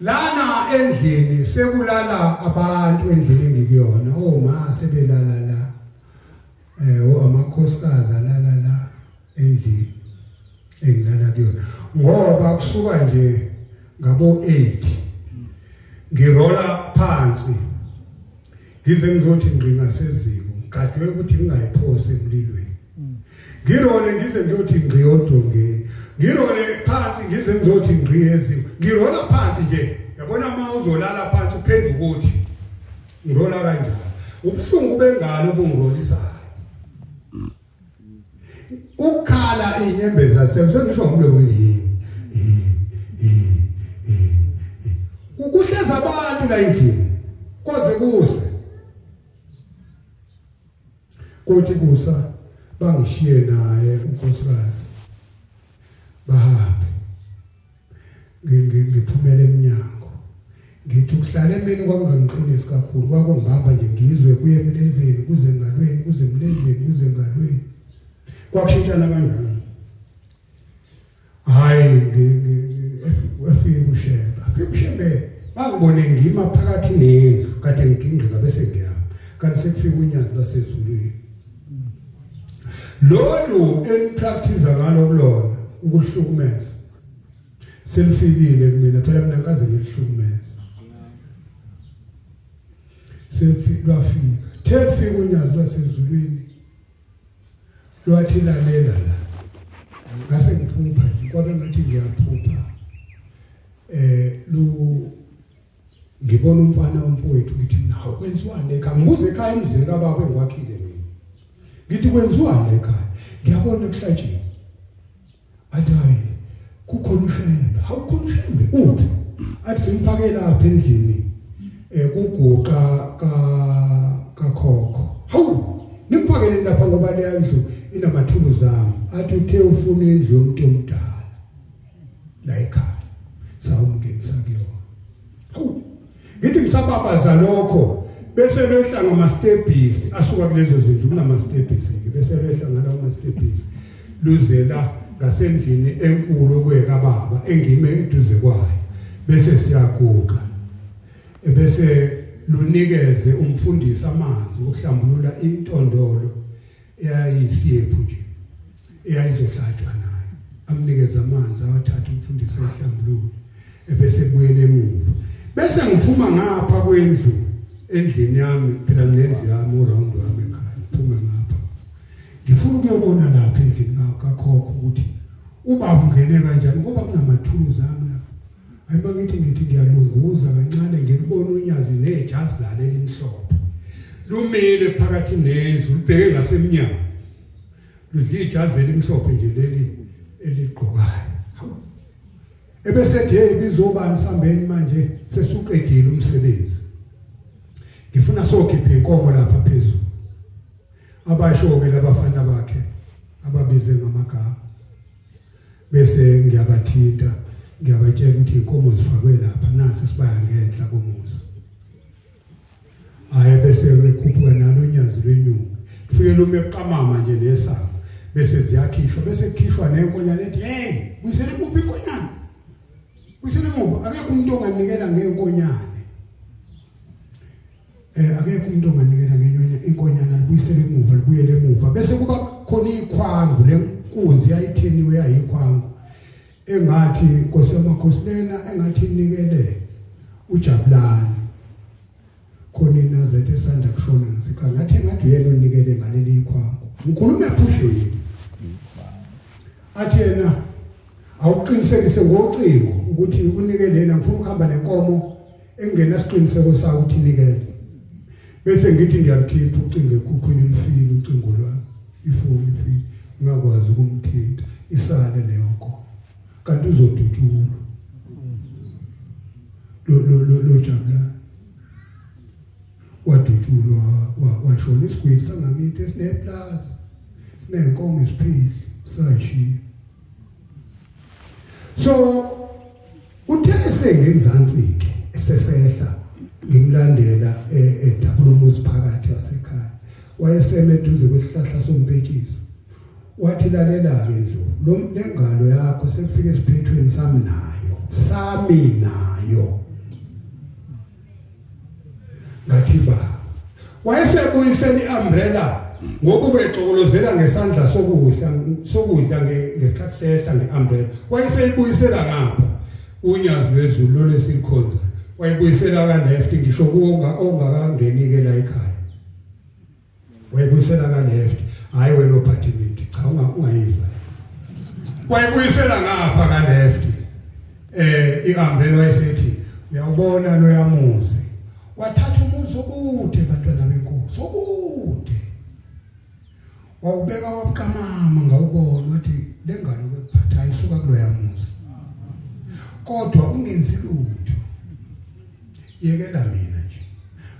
Lana endlini sekulala abantu endlini engikuyona, oma sebelala la, amakhosikazi alala la endlini engilala kuyona, ngoba kusuka nje ngabo 8 ngirola phansi ngize ngizothi ngqinga seziko ngigadwe ukuthi ngingayiphosi emlilweni. Ngirole ngize ngiyothi ngqi odongeni, ngirole phansi ngize ngizothi ngqi eziko, ngirola phansi nje. Yabona uma uzolala phansi uphenduka ukuthi ngirola kanjani. Ubuhlungu bengalo obungirolisayo, ukukhala inyembezi asengisho ngomlomo yini kuhleza abantu la endlini koze kuse. Kothi kusa bangishiye naye unkosikazi bahambe. Ngiphumele eminyango ngithi ukuhlala emini kwakungangiqinisi kakhulu, kwakungibamba nje ngizwe kuye emlenzeni kuze ngalweni kuze emlenzeni kuze ngalweni, kwakushintshana kanjani. Hayi ngifike kuShembe, afike kuShembe bangibone ngima phakathi nendlu kade ngigingqika bese ngiyahamba, kanti sekufika unyazi lwasezulwini. Lolu enipractice ngalo kulona ukuhlukumeza selifikile kumina. Phela mina ngikaze ngilihlukumeza, selifika lwafika thelifika unyazi lwasezulwini lwathi lalela la. Ngase ngiphupha nje kwabe ngathi ngiyaphupha, lu ngibona umfana umfowethu ngithi nawu kwenziwani ekhaya. Ngibuze ekhaya emzini kababa engiwakhile mina, ngithi kwenziwani ekhaya, ngiyabona kuhlatshiwe. Athi hayi kukhona uShembe. Hawu kukhona uShembe uphi? Athi simfake lapha endlini kuguqa kakhokho. Hawu nimfakele lapha ngoba le ndlu inamathuluzi ami. Athi uthe ufuna indlu yomuntu omdala la ekhaya, sawumngenisa kuyona. Hawu ngithi ngisababaza lokho bese lwehla ngama-stepisi asuka kulezo zindlu, kunama-stepisi ke, bese lwehla ngalawo ma-stepisi luzela ngasendlini enkulu kwekababa engime eduze kwayo, bese siyaguqa bese lunikeze umfundisi amanzi okuhlambulula intondolo eyayisiyephu nje eyayizohlatshwa nayo. Amnikeze amanzi awathatha umfundisi ayihlambulule ebese buyele emuva. Bese ngiphuma ngapha kwendlu endlini yami, phela nendlu yami uround wami ekhaya, ngiphume ngapha ngifuna ukuyobona lapha endlini kakhokho ukuthi ubaba ungene kanjani ngoba kunamathuluzi ami lapha. Hayi mangithi ngithi ngiyalunguza kancane ngilibona unyazi nejazi lalo elimhlophe lumile phakathi nendlu libheke ngasemnyango, ludla ijazi elimhlophe nje leli eligqokayo. Hawu Ebese hey bizobani sambeni manje sesuqedile umsebenzi. Ngifuna sokhipha inkomo lapha phezulu. Abasho ke labafana bakhe ababize ngamagama. Bese ngiyabathinta ngiyabatshela ukuthi inkomo zifakwe lapha nasi sibaya ngenhla komuzi. Hayi bese rekhuphuka nalo unyazi lwenyuka. Kufike lume eqamama nje nesango bese ziyakhishwa bese kukhishwa nenkonyane ethi hey buyisele kuphi inkonyane? Buyisele emuva akekho umuntu onganikela ngenkonyane. Akekho umuntu onganikela ngenyonye inkonyane libuyisele emuva libuyele emuva bese kuba khona ikhwangu lenkunzi yayitheniwe yayikhwangu engathi Nkosi yamakhosi lena engathi inikele uJabulani khona inazethe esanda kushona ngasekhaya ngathi engathi uyena onikele ngaleli ikhwangu ngikhuluma ephusheni athi yena awuqinisekise ngocingo ukuthi unike lena ngifuna ukuhamba nenkomo engena siqiniseko sawo ukuthi inikele bese ngithi ngiyalukhipha ucingo ekhukhwini lufile ucingo lwami ifoni ifile ngakwazi ukumthinta isale leyo nkomo kanti uzodutshulwa lo Jabulani wadutshulwa washona isigwili sangakithi esineplaza sinenkomo esiphili sayishiya. So uthe esengenzansi ke esesehla ngimlandela edabula umuzi phakathi wasekhaya wayeseme eduze kwesihlahla sompetshisi wathi lalela ke Ndlovu lengalo yakho sekufike esiphethweni sami nayo sami nayo ngathi ba wayesebuyisela iumbrella ngoba ubexokolozela ngesandla sokudla ngesikhathi sehla ngeumbrella wayeseyibuyisela ngapha unyazi lwezulu lolesikhonza wayibuyisela ka left ngisho kuonga ongakangeni ke la ekhaya wayibuyisela ka left hayi wena ophatha imithi cha ungayizwa wayibuyisela ngapha ka left iumbrella wayesethi uyawubona lo yamuzi wathatha umuzi okude bantwana benkosi okude wawubeka wabuqamama ngawubona wathi lengane kwekuphatha isuka kuloya muzi kodwa ungenzi lutho yekela mina nje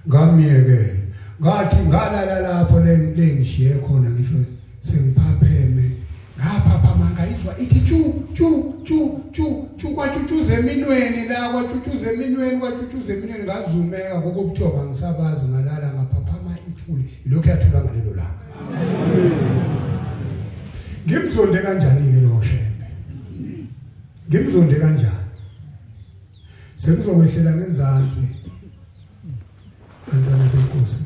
ngamyekela ngathi ngalala lapho lengishiye khona ngisho sengiphapheme ngaphaphama ngayizwa ithi chu chu chu chu chu kwatshutshuza eminweni la kwatshutshuza eminweni kwatshutshuza eminweni ngazumeka ngokubuthoba ngisabazi ngalala ngaphaphama ithuli ilokhu yathula ngalelo langa. Ngimzonde kanjani ke lo Shembe? Ngimzonde kanjani? Sengizokwehlela ngenzansi bantwana benkosi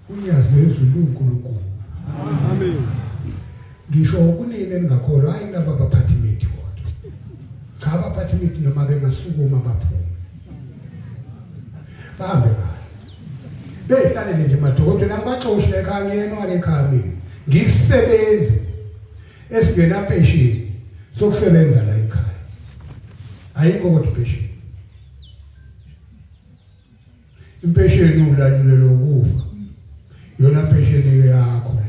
unyazi lwezulu uNkulunkulu. Amen. Ngisho kunini engakholwa hayi laba baphathi imithi kodwa cha abaphathi imithi noma bengasukuma baphume bahambe kahle behlalele nje madokotela ngibaxoshe ekhaya ngiyena wale ekhaya mina ngisisebenzi esingena pension sokusebenza la ekhaya ayikho kodwa pension impesheni ulanyulelwa ukufa yona pension yakho le.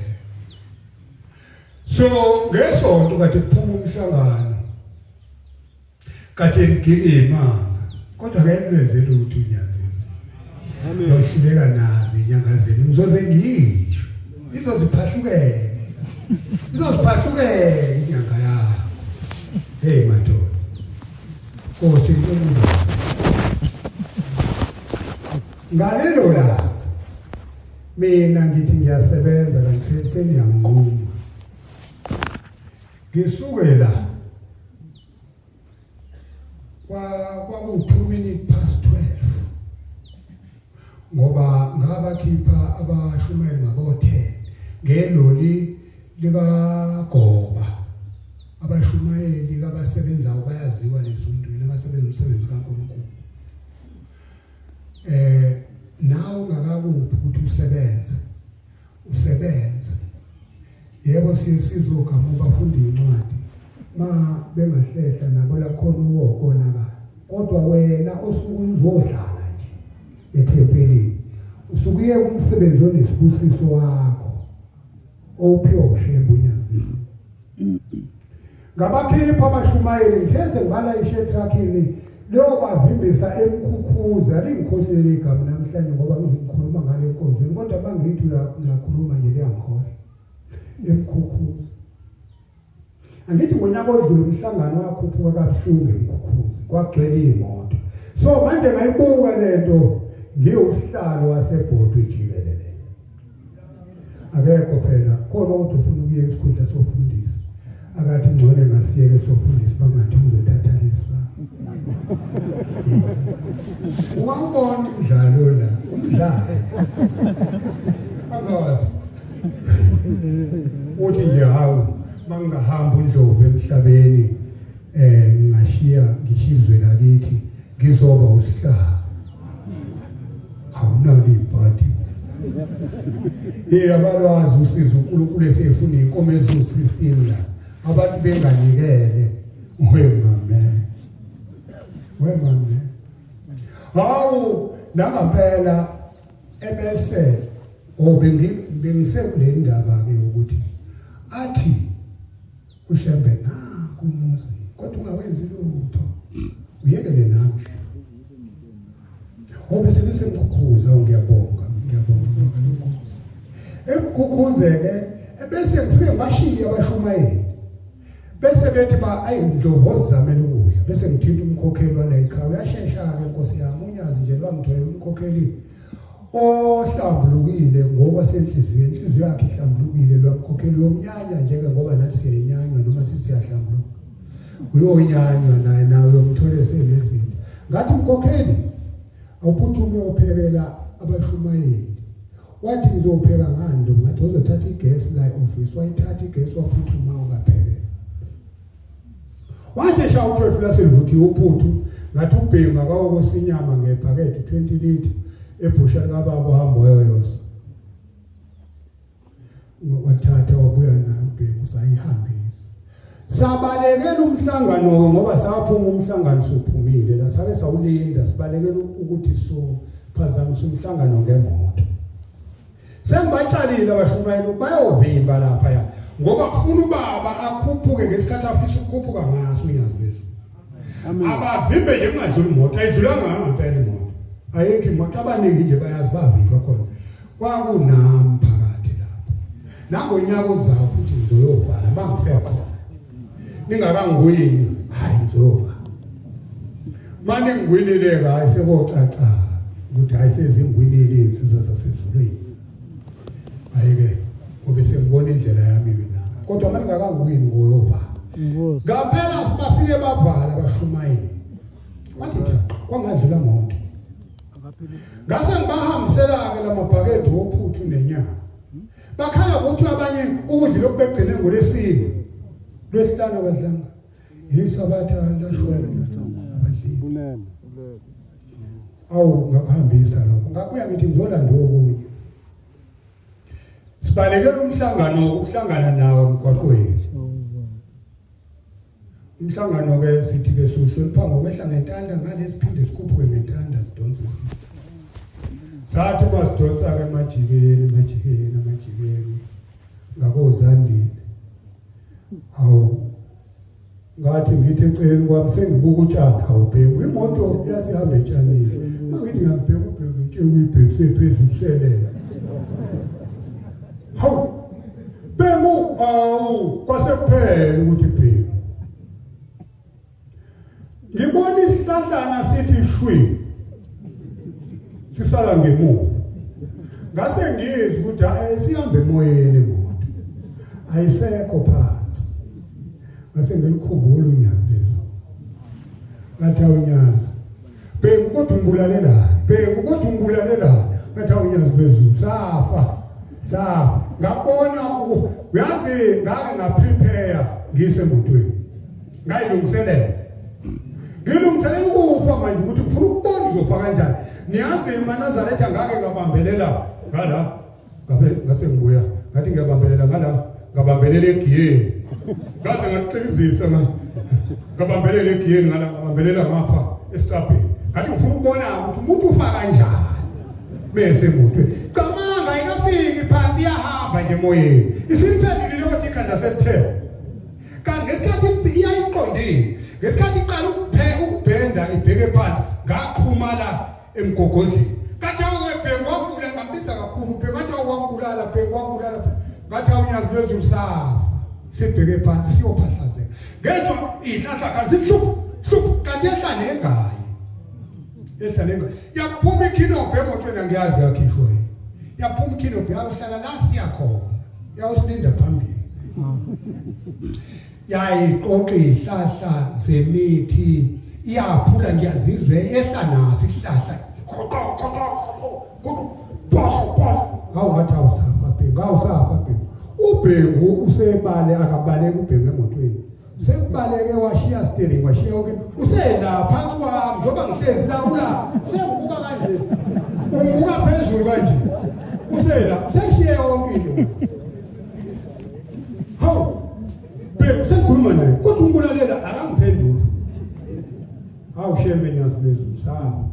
So ngesonto kade kuphuma umhlangano kade ngigilima kodwa ke lwenze lutho unyazezi nohluleka nazi inyanga zenu ngizoze ngisho izoziphahlukele izoziphahlukele inyanga yakho. Hey madoda Nkosi ngicela ngalelo langa mina ngithi ngiyasebenza kanti seniyanquma ngisuke la kwaku 12:02 ngoba ngabakhipha abashumayeli ngabo 10 ngeloli likaGoba abashumayeli abasebenzayo bayaziwa lesontweni abasebenza umsebenzi kaNkulunkulu. Nawe ungakakuphi ukuthi usebenze usebenze yebo siye sizogama bafunda incwadi ma bengahlehla nabo lakhona uwokonakala kodwa wena osuke uzodlala nje ethempelini usukuye kumsebenzi onesibusiso wakho owuphiwa uShembe uNyazi. Ngabakhipha abashumayeli ngithe ngibalayishe etruckini leyobavimbisa eMkhukhuza. Lingikhohlele igama namhlanje ngoba ngizokhuluma ngale nkonzweni, kodwa mangithi uyakhuluma nje liyangikhohlwa. EMkhukhuza. Angithi ngonyaka odlule umhlangano wakhuphuka kabuhlungu eMkhukhuza, kwagcwele imoto. So manje ngayibuka lento ngiwusihlalo wasebhodwe jikelele. Akekho phela khona kodwa ufuna ukuye isikhundla sofundisi. Akathi ngcone ngasiyeke sofundisi bangathi uzothatha lesa. Wawubona umdlalo la, umdlalo. Angazi. Uthi nje hawu mangahamba uNdlovu emhlabeni ngingashiya ngishizwe lakithi ngizoba usihlalo. Awunalo ibhadi. Abalwazi usizo uNkulunkulu esefuna inkomo eziwu-16 la. Abantu benganikele. We mame. Hawu nangampela ebese bengisekule ndaba ke ukuthi athi uShembe naku umuzi kodwa ungawenzi lutho uyekele nami. Obese besemkhukhuza ngiyabonga ngiyabonga emkhukhuze ke ebese ngifike ngashiya abashumayeli bese bethi ba ayi Ndlovu ozamela ukudla bese ngithinta umkhokheli wala ekhaya uyashesha ke Nkosi yami unyazi nje lwangitholela umkhokheli ohlambulukile ngoba senhliziyweni inhliziyo yakhe ihlambulukile lwamkhokheli uyomnyanya nje ke ngoba nathi siyayinyanywa noma sithi siyahlambuluka uyonyanywa naye nawe uyomthole senezinto. Ngathi mkhokheli awuphuthume uphekela abashumayeli. Wathi ngizopheka ngani lo? Ngathi uzothatha igesi la e-office. Wayithatha igesi waphuthuma ukaphekela. Wathi sha uphephu laselivuthiwe uphuthu. Ngathi ubhema kwawokosinyama ngebhakede 20 litre ebhusha likababa uhamba wayoyosa. Wathatha wabuya nayo ubhema usayihambisa. Sabalekela umhlangano ngoba saphuma umhlangano suphumile la sake sawulinda sibalekela ukuthi so phazamisa umhlangano ngemoto. Sengibatshalile abashumayeli bayovimba lapha ya ngoba kufuna ubaba akhuphuke ngesikhathi afisa ukukhuphuka ngaso unyazi lwezulu. Abavimbe nje kungadluli imoto, ayidlulanga ngempela imoto. Ayikho imoto, abaningi nje bayazi bavinjwa khona. Kwakunami phakathi lapho. Nangonyaka ozayo futhi ngizoyobhala bangisekho. Ningakangwini, hayi ngizoyobhala. Manje ngwinile hayi sekucaca ukuthi hayi sezingwinile insizwa zasezulwini. Ayike ngobe sengibona indlela yami ke na. Kodwa manje ngakangwini ngoyobhala. Ngaphela sibafike babhala abashumayeli. Wathi cha kwangadlula moto. Ngase ngibahambisela ke lamabhakede wophuthu nenyama. Bakhala ukuthi abanye ukudla lokubegcine ngolesine. Lwesihlanu abadlanga. Yisabatha lashona abadlile. Awu ngakuhambisa lokho. Ngakuya ngithi ngizolanda okunye. Sibalekela umhlangano ukuhlangana nawo emgwaqweni. Umhlangano ke sithi ke suhlonipha ngokwehla ngentanda ngalesiphinde sikhuphuke ngentanda sidonse. Sathi basidonsa ke emajikeni emajikeni emajikeni ngakozandile. Hawu ngathi ngithi eceleni kwami sengibuka utshani awubheki imoto yasihamba etshanini. Mangithi ngiyabheka ubheka itshe uyibhekise phezulu selele. Hawu bhengu awu kwase kuphela ukuthi bhengu. Ngibona isihlahlana sithi shwi sisala ngemuva. Ngase ngizwe ukuthi hayi sihambe emoyeni imoto ayisekho phansi. Ngase ngilikhumbula unyazi lezulu. Ngathi awunyazi bhengu kodwa ungibulalelani, bhengu kodwa ungibulalelani. Ngathi awunyazi lezulu safa safa. Ngabona uyazi ngake ngaprepare ngisemotweni ngayilungiselela ngilungiselela ukufa manje ukuthi ngifuna ukubona uzofa kanjani. Niyazi emaNazaretha ngake ngabambelela ngala ngabe ngase ngibuya ngathi ngiyabambelela ngala ngabambelela egiyeni ngaze ngaqinizisa ngabambelela egiyeni ngala ngabambelela ngapha esicabheni. Ngathi ngifuna ukubona ukuthi umuntu ufa kanjani bese emotweni. Cabanga ayikafiki phansi iyahamba nje emoyeni isiphendulile kodwa ikhanda selithele. Kanti ngesikhathi Iyayiqondile. Ngesikhathi iqala ukubhenda ibheke phansi, ngaqhuma la emgogodleni. Ngathi awubheke wambulala, ngambiza kakhulu, ubheke ngathi awambulala, bheke wambulala. Ngathi awunyazi lwezulu safa. Sibheke phansi siyophahlazeka. Ngezwa ihlahla kanti hlup hlup kanti yehla nengayi. Yehla nengayi. Yaphuma ikhinobhe emotweni angiyazi yakhishwa yini. Yaphuma ikhinobhe yayohlala la siyakhona. Yawusilinda phambili. Yayiqoqa izihlahla zemithi, iyaphula ngiyazizwe ehla naso isihlahla. Qoqo qoqo qoqo qoqo. Hawu ngathi awusafa Bhengu, awusafa Bhengu. Ubhengu usebale akabaleka uBhengu emotweni. Sekubaleke washiya steering washiya yonke. Usela phansi kwami njengoba ngihlezi la ula. Sengibuka kanje. Ungibuka phezulu kanje. Usela useshiye yonke into. Hawu Bhengu sengikhuluma naye kodwa umbulalela akangiphenduli. Hawu shame nyazi lwezulu sami.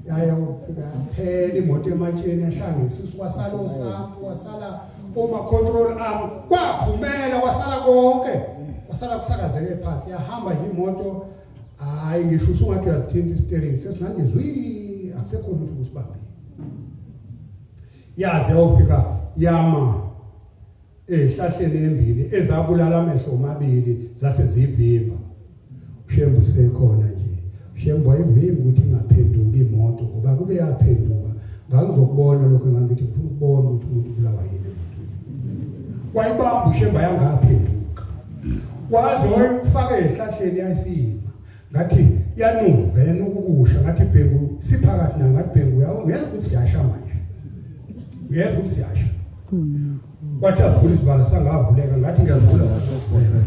Yaya ufika phela imoto ematsheni yashaya ngesisu wasala osampu wasala oma control arm kwaphumela wasala konke wasala kusakazeke phansi yahamba nje imoto. Hayi ngisho usungathi uyazithinta isteering sesingangizwi akusekho lutho kusibambile. Yaze yofika yama ezihlahleni embili ezabulala amehlo omabili zase zivimba. Ushembu usekhona nje. Ushembu wayivimba ukuthi ingaphenduki imoto ngoba kube yaphenduka ngangizokubona lokho engangithi ngifuna ukubona ukuthi umuntu ubulawa yini emotweni. Wayibamba ushembu ayangaphenduka. Waze wayifaka ezihlahleni yayisima. Ngathi yanuka yanuka ukusha ngathi Bhengu siphakathi nayo ngathi Bhengu uyazi ukuthi siyasha manje. Uyazi ukuthi siyasha. Kwathi azivula isibala sangavuleka ngathi ngiyazivula sasivuleka.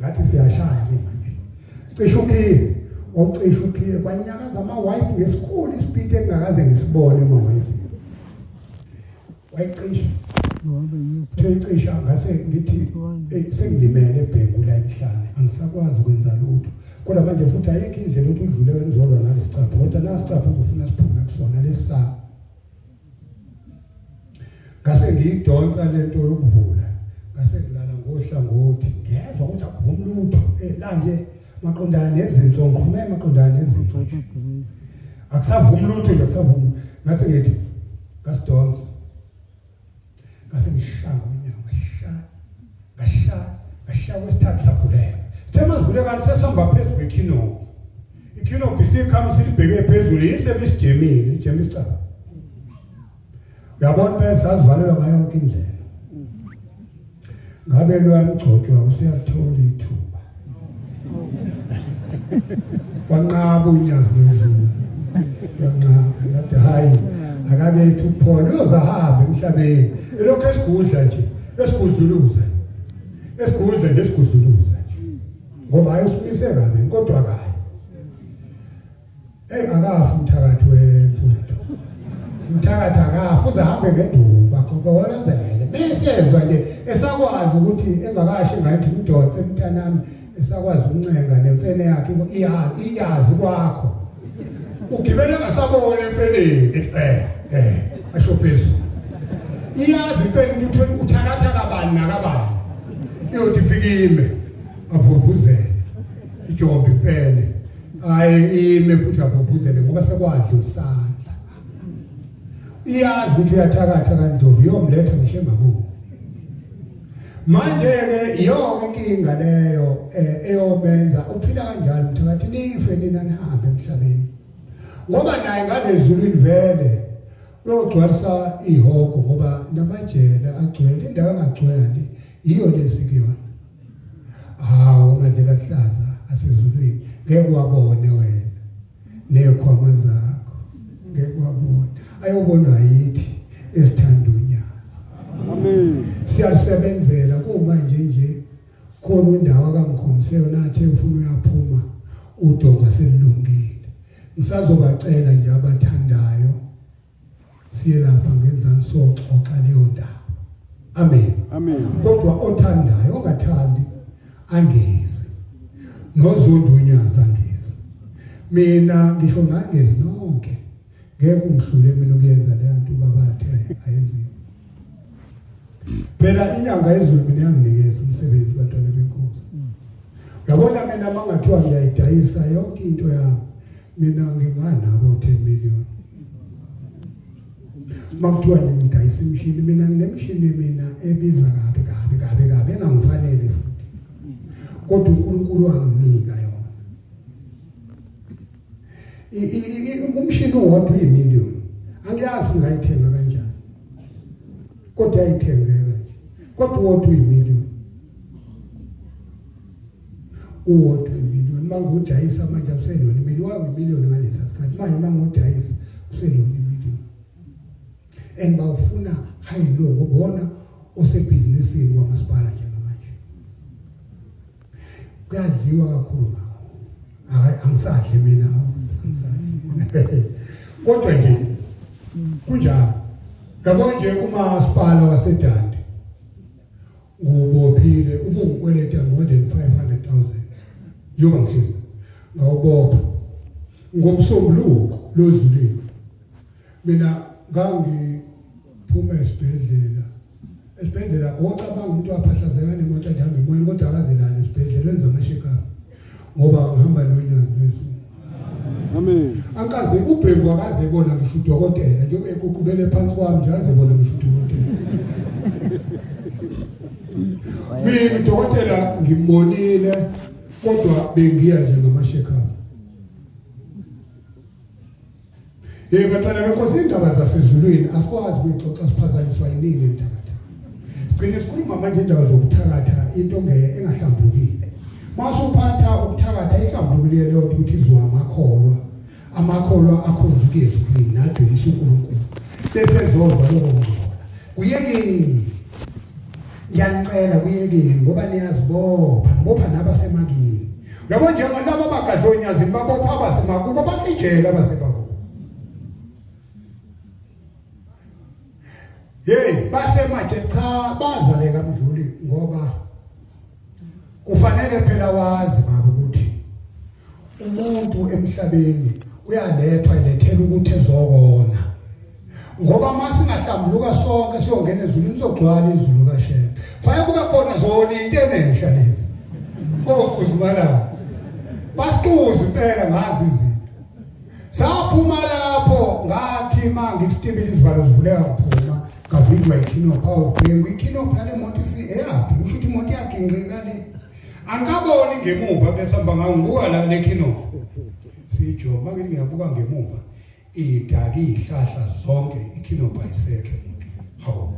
Ngathi siyashaya ke manje. Cishe ukhiye, wawucishe ukhiye kwanyakaza ama-wipe ngesikhulu isipiti engingakaze ngisibone ema-wipe. Wayicisha. Uyicisha ngase ngithi sengilimele Bhengu la emhlane angisakwazi ukwenza lutho. Kodwa manje futhi ayikho indlela ukuthi udlule wena uzolwa nalesicapho kodwa nasicapho uzofuna siphume kusona lesisaba. Ngase ngiyidonsa lento yokuvula ngase ngilala ngohlangothi ngezwa ukuthi akuvumi lutho la nje maqondana nezinso ngiqhume maqondana nezinso akusavumi lutho nje akusavumi. Ngase ngithi ngasidonsa ngase ngishaya ngonyawo ngashaya kwesithathu sakhuleka. Sithe mazivule kanti sesihamba phezu kwekhinobhi. Ikhinobhi sikhama silibheke phezulu yisebisijemile ijeme isicaba. Uyabona phela sazivalelwa ngayo yonke indlela. Ngabe lwamgcotshwa usuyalithola ithuba. Wanqaba unyazi lwezulu. Wanqaba ngathi hayi akabe ethi upholo uyozahambe emhlabeni. Elokhu esigudla nje, esigudluluza. Esigudla nje esigudluluza nje. Ngoba hayi usimise kabi kodwa kayi. Hey akafi umthakathi wemfowethu. Umthakathi akafi uzahambe ngenduku akhobolozele. Besezwa nje esakwazi ukuthi engakashi ngathi umdonse mntanami esakwazi ukuncenga nemfene yakhe iyazi kwakho. Ugibela engasabona emfeneni asho phezulu. Iyazi impela ukuthi uthakatha kabani nakabani. Iyothi ifike ime avuvuzele. Ijombe impela. Hayi ime futhi avuvuzele ngoba sekwadla usandla. Iyazi ukuthi uyathakatha kaNdlovu iyomletha ngisho emakubo. Manje-ke iyonke inkinga leyo eyobenza uphila kanjani mthakathi nife nina nihambe emhlabeni. Ngoba naye ngalezulwini vele uyogcwalisa ihogo ngoba namajele agcwele indawo engagcwele iyo lesikuyona. Hawu amadlela ahlaza asezulwini ngeke wabone wena nekhwama zakho ngeke wabone ayobonwa yithi esithanda unyazi. Amen. Siyalisebenzela kumanje nje khona indawo akamkhombise nathi ufuna uyaphuma udonga selilungile. Ngisazobacela nje abathandayo siye lapha ngenzani soxoxa leyo ndaba. Amen. Amen. Kodwa othandayo ongathandi angezi. Nozondo unyazi angezi. Mina ngisho ngangezi nonke ngeke ungihlule mina ukuyenza le nto baba athe ayenziwe. Phela inyanga yezulu mina yanginikeza umsebenzi bantwana benkosi. Uyabona mina mangathiwa ngiyayidayisa yonke into yami, mina nginganabo 10 million. Makuthiwa nje ngidayisa imishini, mina nginemishini mina ebiza kabi kabi kabi kabi engangifanele futhi. Kodwa uNkulunkulu wanginika yona. Umshini owodwa uyimillion. Angiyazi ngayithenga kanjani. Kodwa ayithengeka nje. Kodwa uwodwa uyimillion. Uwodwa uyimillion. Mangudayisa manje uselona imillion, wawuyimillion ngalesa sikhathi. Manje mangudayisa uselona imillion. And bawufuna high low ngobona osebhizinisini kwamasipala njengamanje. Kuyadliwa kakhulu ngakho. Hayi angisadli mina, angisadli. Kodwa nje kunjalo. Yabo nje umasipala waseDande ngubophile ubungikweleta more than 500,000. Njengoba ngihlezi ngawubopha ngomsombuluko lodlulile. Mina ngangiphuma esibhedlela. Esibhedlela ocabanga umuntu waphahlazeka nemoto ahambe emoyeni kodwa akazelana esibhedlela wenza ama-check-up ngoba ngihamba nonyazi lwezulu. Amen. Ankaze ubhengu akaze bona ngisho udokotela njengoba eququbele phansi kwami nje aze bona ngisho udokotela. Mina udokotela ngimbonile kodwa bengiya nje ngama-check-up. Hey bantwana benkosi, indaba zasezulwini asikwazi ukuyixoxa siphazanyiswa yinini emthakathaka. Sigcine sikhuluma manje indaba zokuthakatha into engahlambulukile. Masuphatha ukuthakatha ihlambulukile leyo ukuthi izwa amakholwa. Amakholwa akhonza ukuya ezulwini nadumisa uNkulunkulu. Bese zozwa lokho ngcola. Kuyekeni. Ngiyanicela kuyekeni ngoba niyazibopha, nibopha nabasemakini. Uyabo nje laba abagadla onyazini babopha abasemakubo basijele abasemakubo. Hey, basematshe cha bazaleka mdluli ngoba kufanele phela wazi baba ukuthi umuntu emhlabeni uyalethwa elethela ukuthi ezokona. Ngoba masingahlambuluka sonke siyongena ezulwini sizogcwala izulu kaShembe. Fanele kube khona zona into enesha lezi. Okuzimala. Basicuza impela ngazi izinto. Saphuma lapho ngathi mangifitibile izivalo zivuleka ngiphuma ngavinjwa ikhinopha awubhengu ikhinopha le moto eyaphi usho ukuthi imoto yakhe inqika le. Angikaboni ngemuva besihamba ngawo ngibuka la le khinopha. Sijo manje ngiyabuka ngemuva idaki ihlahla zonke ikhinopha isekhe umuntu. Hawu.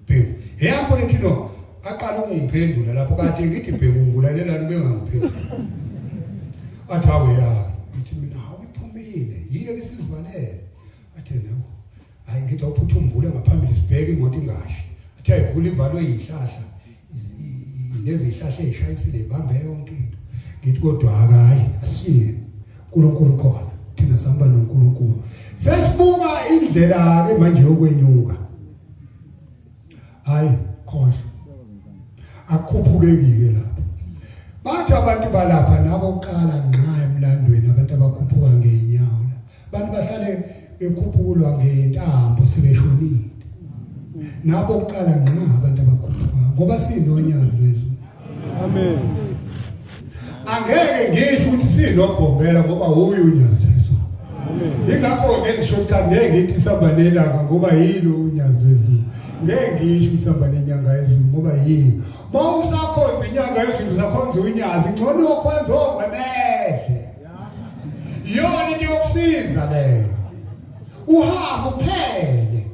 Bhengu. Eyakho le khinopha aqala ukungiphendula lapho kade ngithi bhengu ngibulalelani bengangiphendula. Athi hawe ya ngithi mina hawu iphumile yiyo lesizivalele. Athe no. Hayi ngithi awuphuthumbule ngaphambili sibheke imoto ingashi. Athi ayivule ivalwe izihlahla. Lezi zihlahla ezishayisile ibambe yonke into. Ngithi kodwa hayi asishiye. uNkulunkulu khona. Thina sihamba noNkulunkulu. Sesibuka indlela ke manje yokwenyuka. Hayi khohlwa. Akukhuphukeki ke lapha. Bathi abantu balapha nabo kuqala nqa emlandweni abantu abakhuphuka ngeenyawo. Abantu bahlale bekhuphukulwa ngentambo sebeshonile. Nabo kuqala nqa abantu abakhuphuka ngoba sinonyazi lwezulu. Amen. Angeke ngisho ukuthi sinobhombela ngoba uyu unyazi lwezulu. Amen. Ingakho ke ngisho ukuthi angeke ngithi sihamba nelanga ngoba yilo unyazi lwezulu. Ngeke ngisho ukuthi sihamba nenyanga yezulu ngoba yini. Mawusakhonza inyanga yezulu usakhonza unyazi ngcono ukhonza ogwemehle. Yona into yokusiza leyo. Uhamba uphele.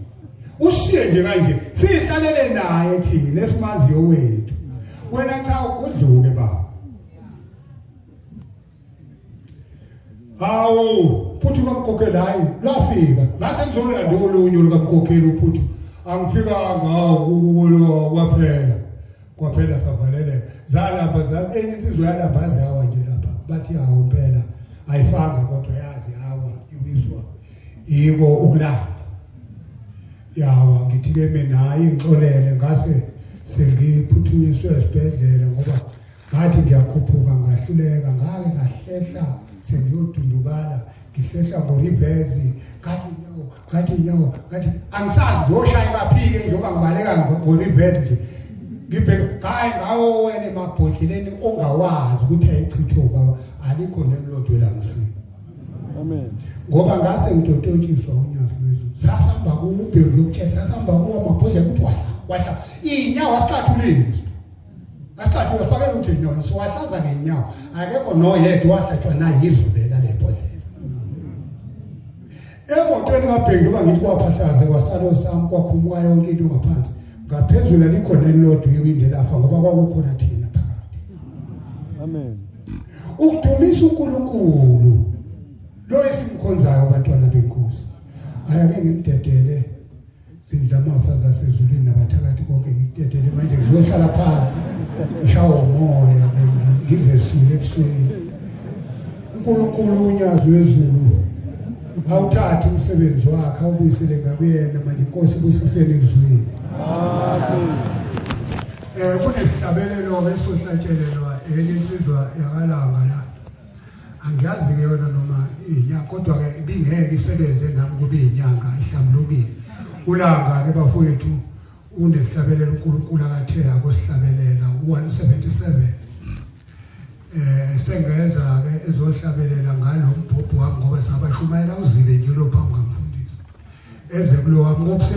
Ushiye nje kanje sihlalele naye thina esimaziyo wethu. Wena cha ugudluke baba. Hawu, phuthu kamkhokheli hayi lwafika. Ngase ngizolanda olunye lukamkhokheli uphuthu. Angifikanga kwaphela. Kwaphela savaleleka. Zalapha za enye insizwa yalapha zawa nje lapha. Bathi hawu impela ayifanga kodwa yazi hawa iwiswa. Yiko ukulamba. Yawa ngithi ke mina hayi ngixolele ngase sengiphuthunyiswe esibhedlela ngoba ngathi ngiyakhuphuka ngahluleka ngake ngahlehla sengiyodundubala Ngihlehla ngorivezi, ngathi inyawo, ngathi inyawo, ngathi angisazi ngiyoshaya baphike njengoba ngibaleka ngorivezi nje. Ngibheke hayi ngawo wena emabhodleleni ongawazi ukuthi ayichitho baba, alikho nelilodwa elangisini. Amen. Ngoba ngase ngitototshiswa unyazi lwezulu. Sasihamba kuwubheki lokutshela, sasihamba kuwo amabhodlela ukuthi wahla, wahla. Iy'nyawo asixathulile. Asixathule sifakele ukuthi inyawo, siwahlaza ngey'nyawo. Akekho noyedwa wahlatshwa nayizulu lela bhodlela. Emotweni kaBheki njengoba ngithi kwaphahlaze kwasalo sami kwakhumuka yonke into ngaphansi. Ngaphezulu alikho nelilodwa iwindi lafa ngoba kwakukhona thina phakathi. Amen. Ukudumisa uNkulunkulu lo esimkhonzayo abantwana benkosi. Ayake ngimdedele zindlamafa zasezulwini nabathakathi konke ngikudedele manje ngiyohlala phansi ngishawa umoya ngizesule ebusweni. uNkulunkulu unyazi wezulu awuthathe umsebenzi wakhe awubuyisele ngakuyena manje inkosi ibusisele ezwini. Amen. Kunesihlabelelo ke esohlatshelelwa enye insizwa yakalanga la. Angiyazi ke yona noma inyanga kodwa ke ibingeke isebenze nami kube inyanga ihlambulukile. Ulanga ke bafowethu unesihlabelelo uNkulunkulu akathe akosihlabelela 177. Sengeza ke ezohlabelela ngalombhobho wami ngoba sabashumayela uzibe nje lo phambi kamfundisi. Eze kulo wami ngokuse